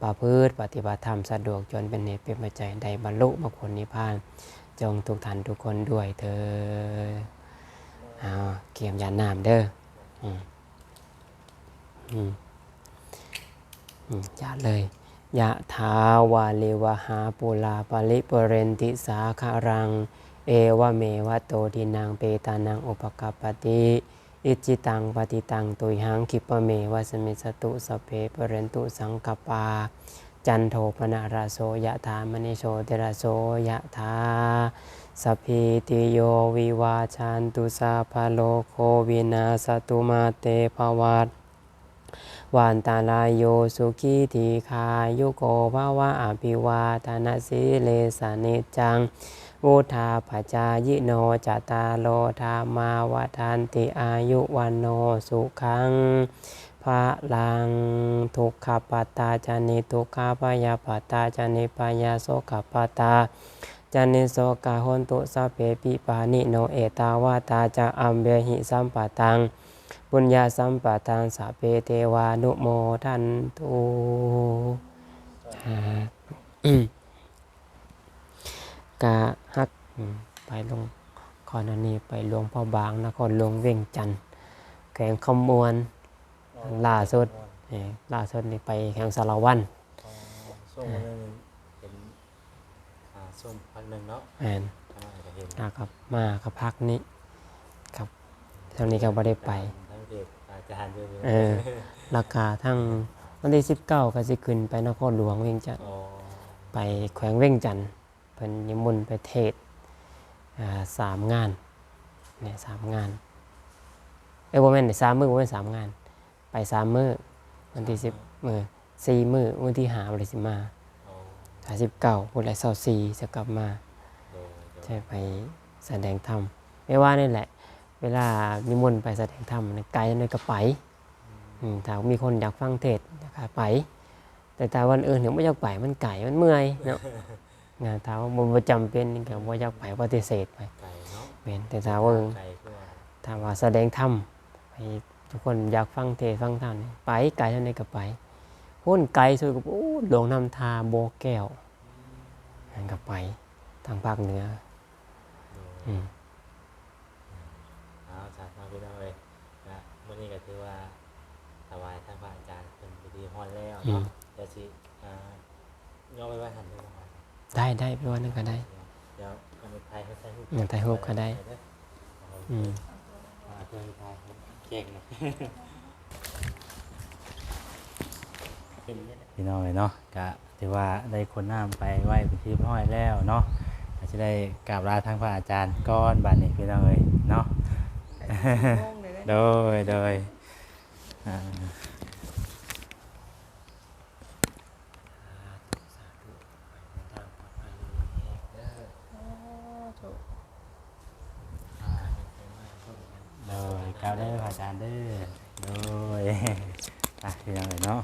ປະພຶດປະຕິບັດທຳສະດວກ ຈົນເປັນເຫດເປັນປັດໄຈໄດ້ບັນລຸມັກຜົນນິບພານ ຈົ່ງທຸກທ່ານທຸກຄົນດ້ວຍເທີ້ນ. ອ້າວ ກຽມຢາດນ້ຳເດີ. ອືມ ອືມ ອືມ ຢາດເລີຍ. ຍະຖາວາລິວະຫາປູລາ ປະລິປູເຣນຕິສາຄະລັງ ເອວະເມວະໂຕທິນັງ ເປຕານັງ ອຸປະກັບປະຕິ ອິດຈິຕັງ ປັດຕິຕັງ ຕຸຍຫັງ ຂິບປະເມວະສະມິດສະຕຸ ສັບເພ ປູເຣນຕຸ ສັງກະປາ ຈັນໂທ ປະນະລະໂສ ຍະຖາ ມະນີ ໂຊຕິລະໂສ ຍະຖາ ສັບພີຕິໂຍ ວິວາຈັນຕຸ ສັບພະໂລໂຄ ວິນາສະຕຸ ມາເຕພະວັດ ວັນຕະລາໂຍ ສຸຂີ ດີຄາຍຸໂກ ພະວະ ອະພິວາທະນະສີລິສະ ນິດຈັງ ວຸດທາປະຈາຍິໂນ ຈະຕາໂລ ທຳມາ ວັດທັນຕິ ອາຍຸ ວັນໂນ ສຸຂັງ ພ ພະລັງ ທຸກຂະປັດຕາ ຈະນິທຸກຂະ ພະຍາປັດຕາ ຈະນິພະຍາ ໂສກະປັດຕາ ຈະນິໂສກາ ໂຫນຕຸ ສັບເພ ວິປານິໂນ ເອຕາວັດຕາ ຈະ ອຳເບຫິ ສຳປະຕັງ ປຸນຍະສຳປະທັງ ສັບເພ ເທວານຸໂມທັນຕຸ ກະຮັກ ອືມ ໄປຫຼວງ ກ່ອນໜ້ານີ້ໄປຫຼວງພະບາງ ນະຄອນຫຼວງວຽງຈັນ ແຂວງຄຳມ່ວນ ອໍ ລ່າສຸດ ແມ່ນ ເອີ ລ່າສຸດນີ້ໄປແຂວງສາລະວັນ ອໍ ຊ່ວງ ເອີ ນັ້ນເຫັນ ອ່າ ຊ່ວງພັກໜຶ່ງເນາະ ແມ່ນ ອ່າ ກໍເຫັນ ອ່າ ກັບມາກັບພັກນີ້ ກັບ ຊ່ວງນີ້ກໍບໍ່ໄດ້ໄປ ທາງເພຈອາຈານຢູ່ ເອີ ແລ້ວກໍທັງວັນທີສິບເກົ້າກໍຊິຂຶ້ນໄປນະຄອນຫຼວງວຽງຈັນ ອໍ ໄປແຂວງວຽງຈັນ ເພິ່ນນິມົນໄປເທດ ອ່າ ສາມງານ ແມ່ນ ສາມງານ ເອີ ບໍ່ແມ່ນ ສາມມື້ ບໍ່ແມ່ນສາມງານ ໄປສາມມື້ ວັນທີສິບ ມື້ ສີ່ມື້ ມື້ທີຫ້າບໍ່ໄດ້ຊິມາ ອໍ ຖ້າສິບເກົ້າ ພຸ້ນແຫຼະ ຊາວສີ່ ຈະກັບມາ ໂດຍ ໂດຍ ຈະໄປສະແດງທຳ ແມ່ນວ່ານີ້ແຫຼະ ເວລານິມົນໄປສະແດງທຳ ໄກຈັ່ງໃດກໍໄປ ອືມ ອືມ ຖ້າມີຄົນຢາກຟັງເທດ ຢາກໃຫ້ໄປ ແຕ່ ແຕ່ວັນອື່ນນີ້ບໍ່ຢາກໄປ ມັນໄກ ມັນເມື່ອຍເນາະ ນະ ຖ້າວ່າບໍ່ ບໍ່ຈຳເປັນນີ້ກໍບໍ່ຢາກໄປ ປະຕິເສດໄປ ໄກເນາະ ແມ່ນ ແຕ່ຖ້າວ່າ ໄກຄືວ່າ ຖ້າວ່າສະແດງທຳ ໃຫ້ທຸກຄົນຢາກຟັງເທດຟັງທຳນີ້ ໄປໄກເທົ່າໃດກໍໄປ ພຸ້ນໄກສຸດກໍ ໂອ້ ຫຼວງນ້ຳທາ ບໍ່ແກ້ວ ອືມ ນັ້ນກໍໄປ ທາງພາກເໜືອ ໂດຍ ອືມ ເອົາ ສາທຸ ພີ່ນ້ອງເອີຍ ກະມື້ນີ້ກໍຖືວ່າຖວາຍທາງພະອາຈານເປັນພິທີຮອດແລ້ວເນາະ ອືມ ດຽວຊິ ອ່າ ຍໍໄປໄວ້ຫັ້ນເດີ ໄດ້ ໄດ້ ໄປໄວ້ນັ້ນກໍໄດ້ ດຽວ ດຽວອັນນີ້ຖ່າຍ ຖ່າຍຮູບ ອືມ ຖ່າຍຮູບກໍໄດ້ ເດີ ອືມ ອ່າ ເພື່ອຖ່າຍຮູບແຈ້ງເນາະ ພີ່ນ້ອງເອີຍເນາະ ກະ ຖືວ່າໄດ້ຂົນນ້ຳໄປໄວ້ເປັນທີ່ຮຽບຮ້ອຍແລ້ວເນາະ ກໍຈະໄດ້ກາບລາທາງພະອາຈານກ່ອນບາດນີ້ ພີ່ນ້ອງເອີຍເນາະ ໂດຍ ໂດຍ ອ່າ ໂດຍ ກ່າວເດີພະອາຈານເດີ ໂດຍ ໄປ ພີ່ນ້ອງເອີຍເນາະ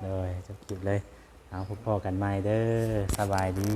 ໂດຍ ຈົບຄລິບເລີຍ ເອົາ ພົບພໍ້ກັນໃໝ່ເດີ ສະບາຍດີ.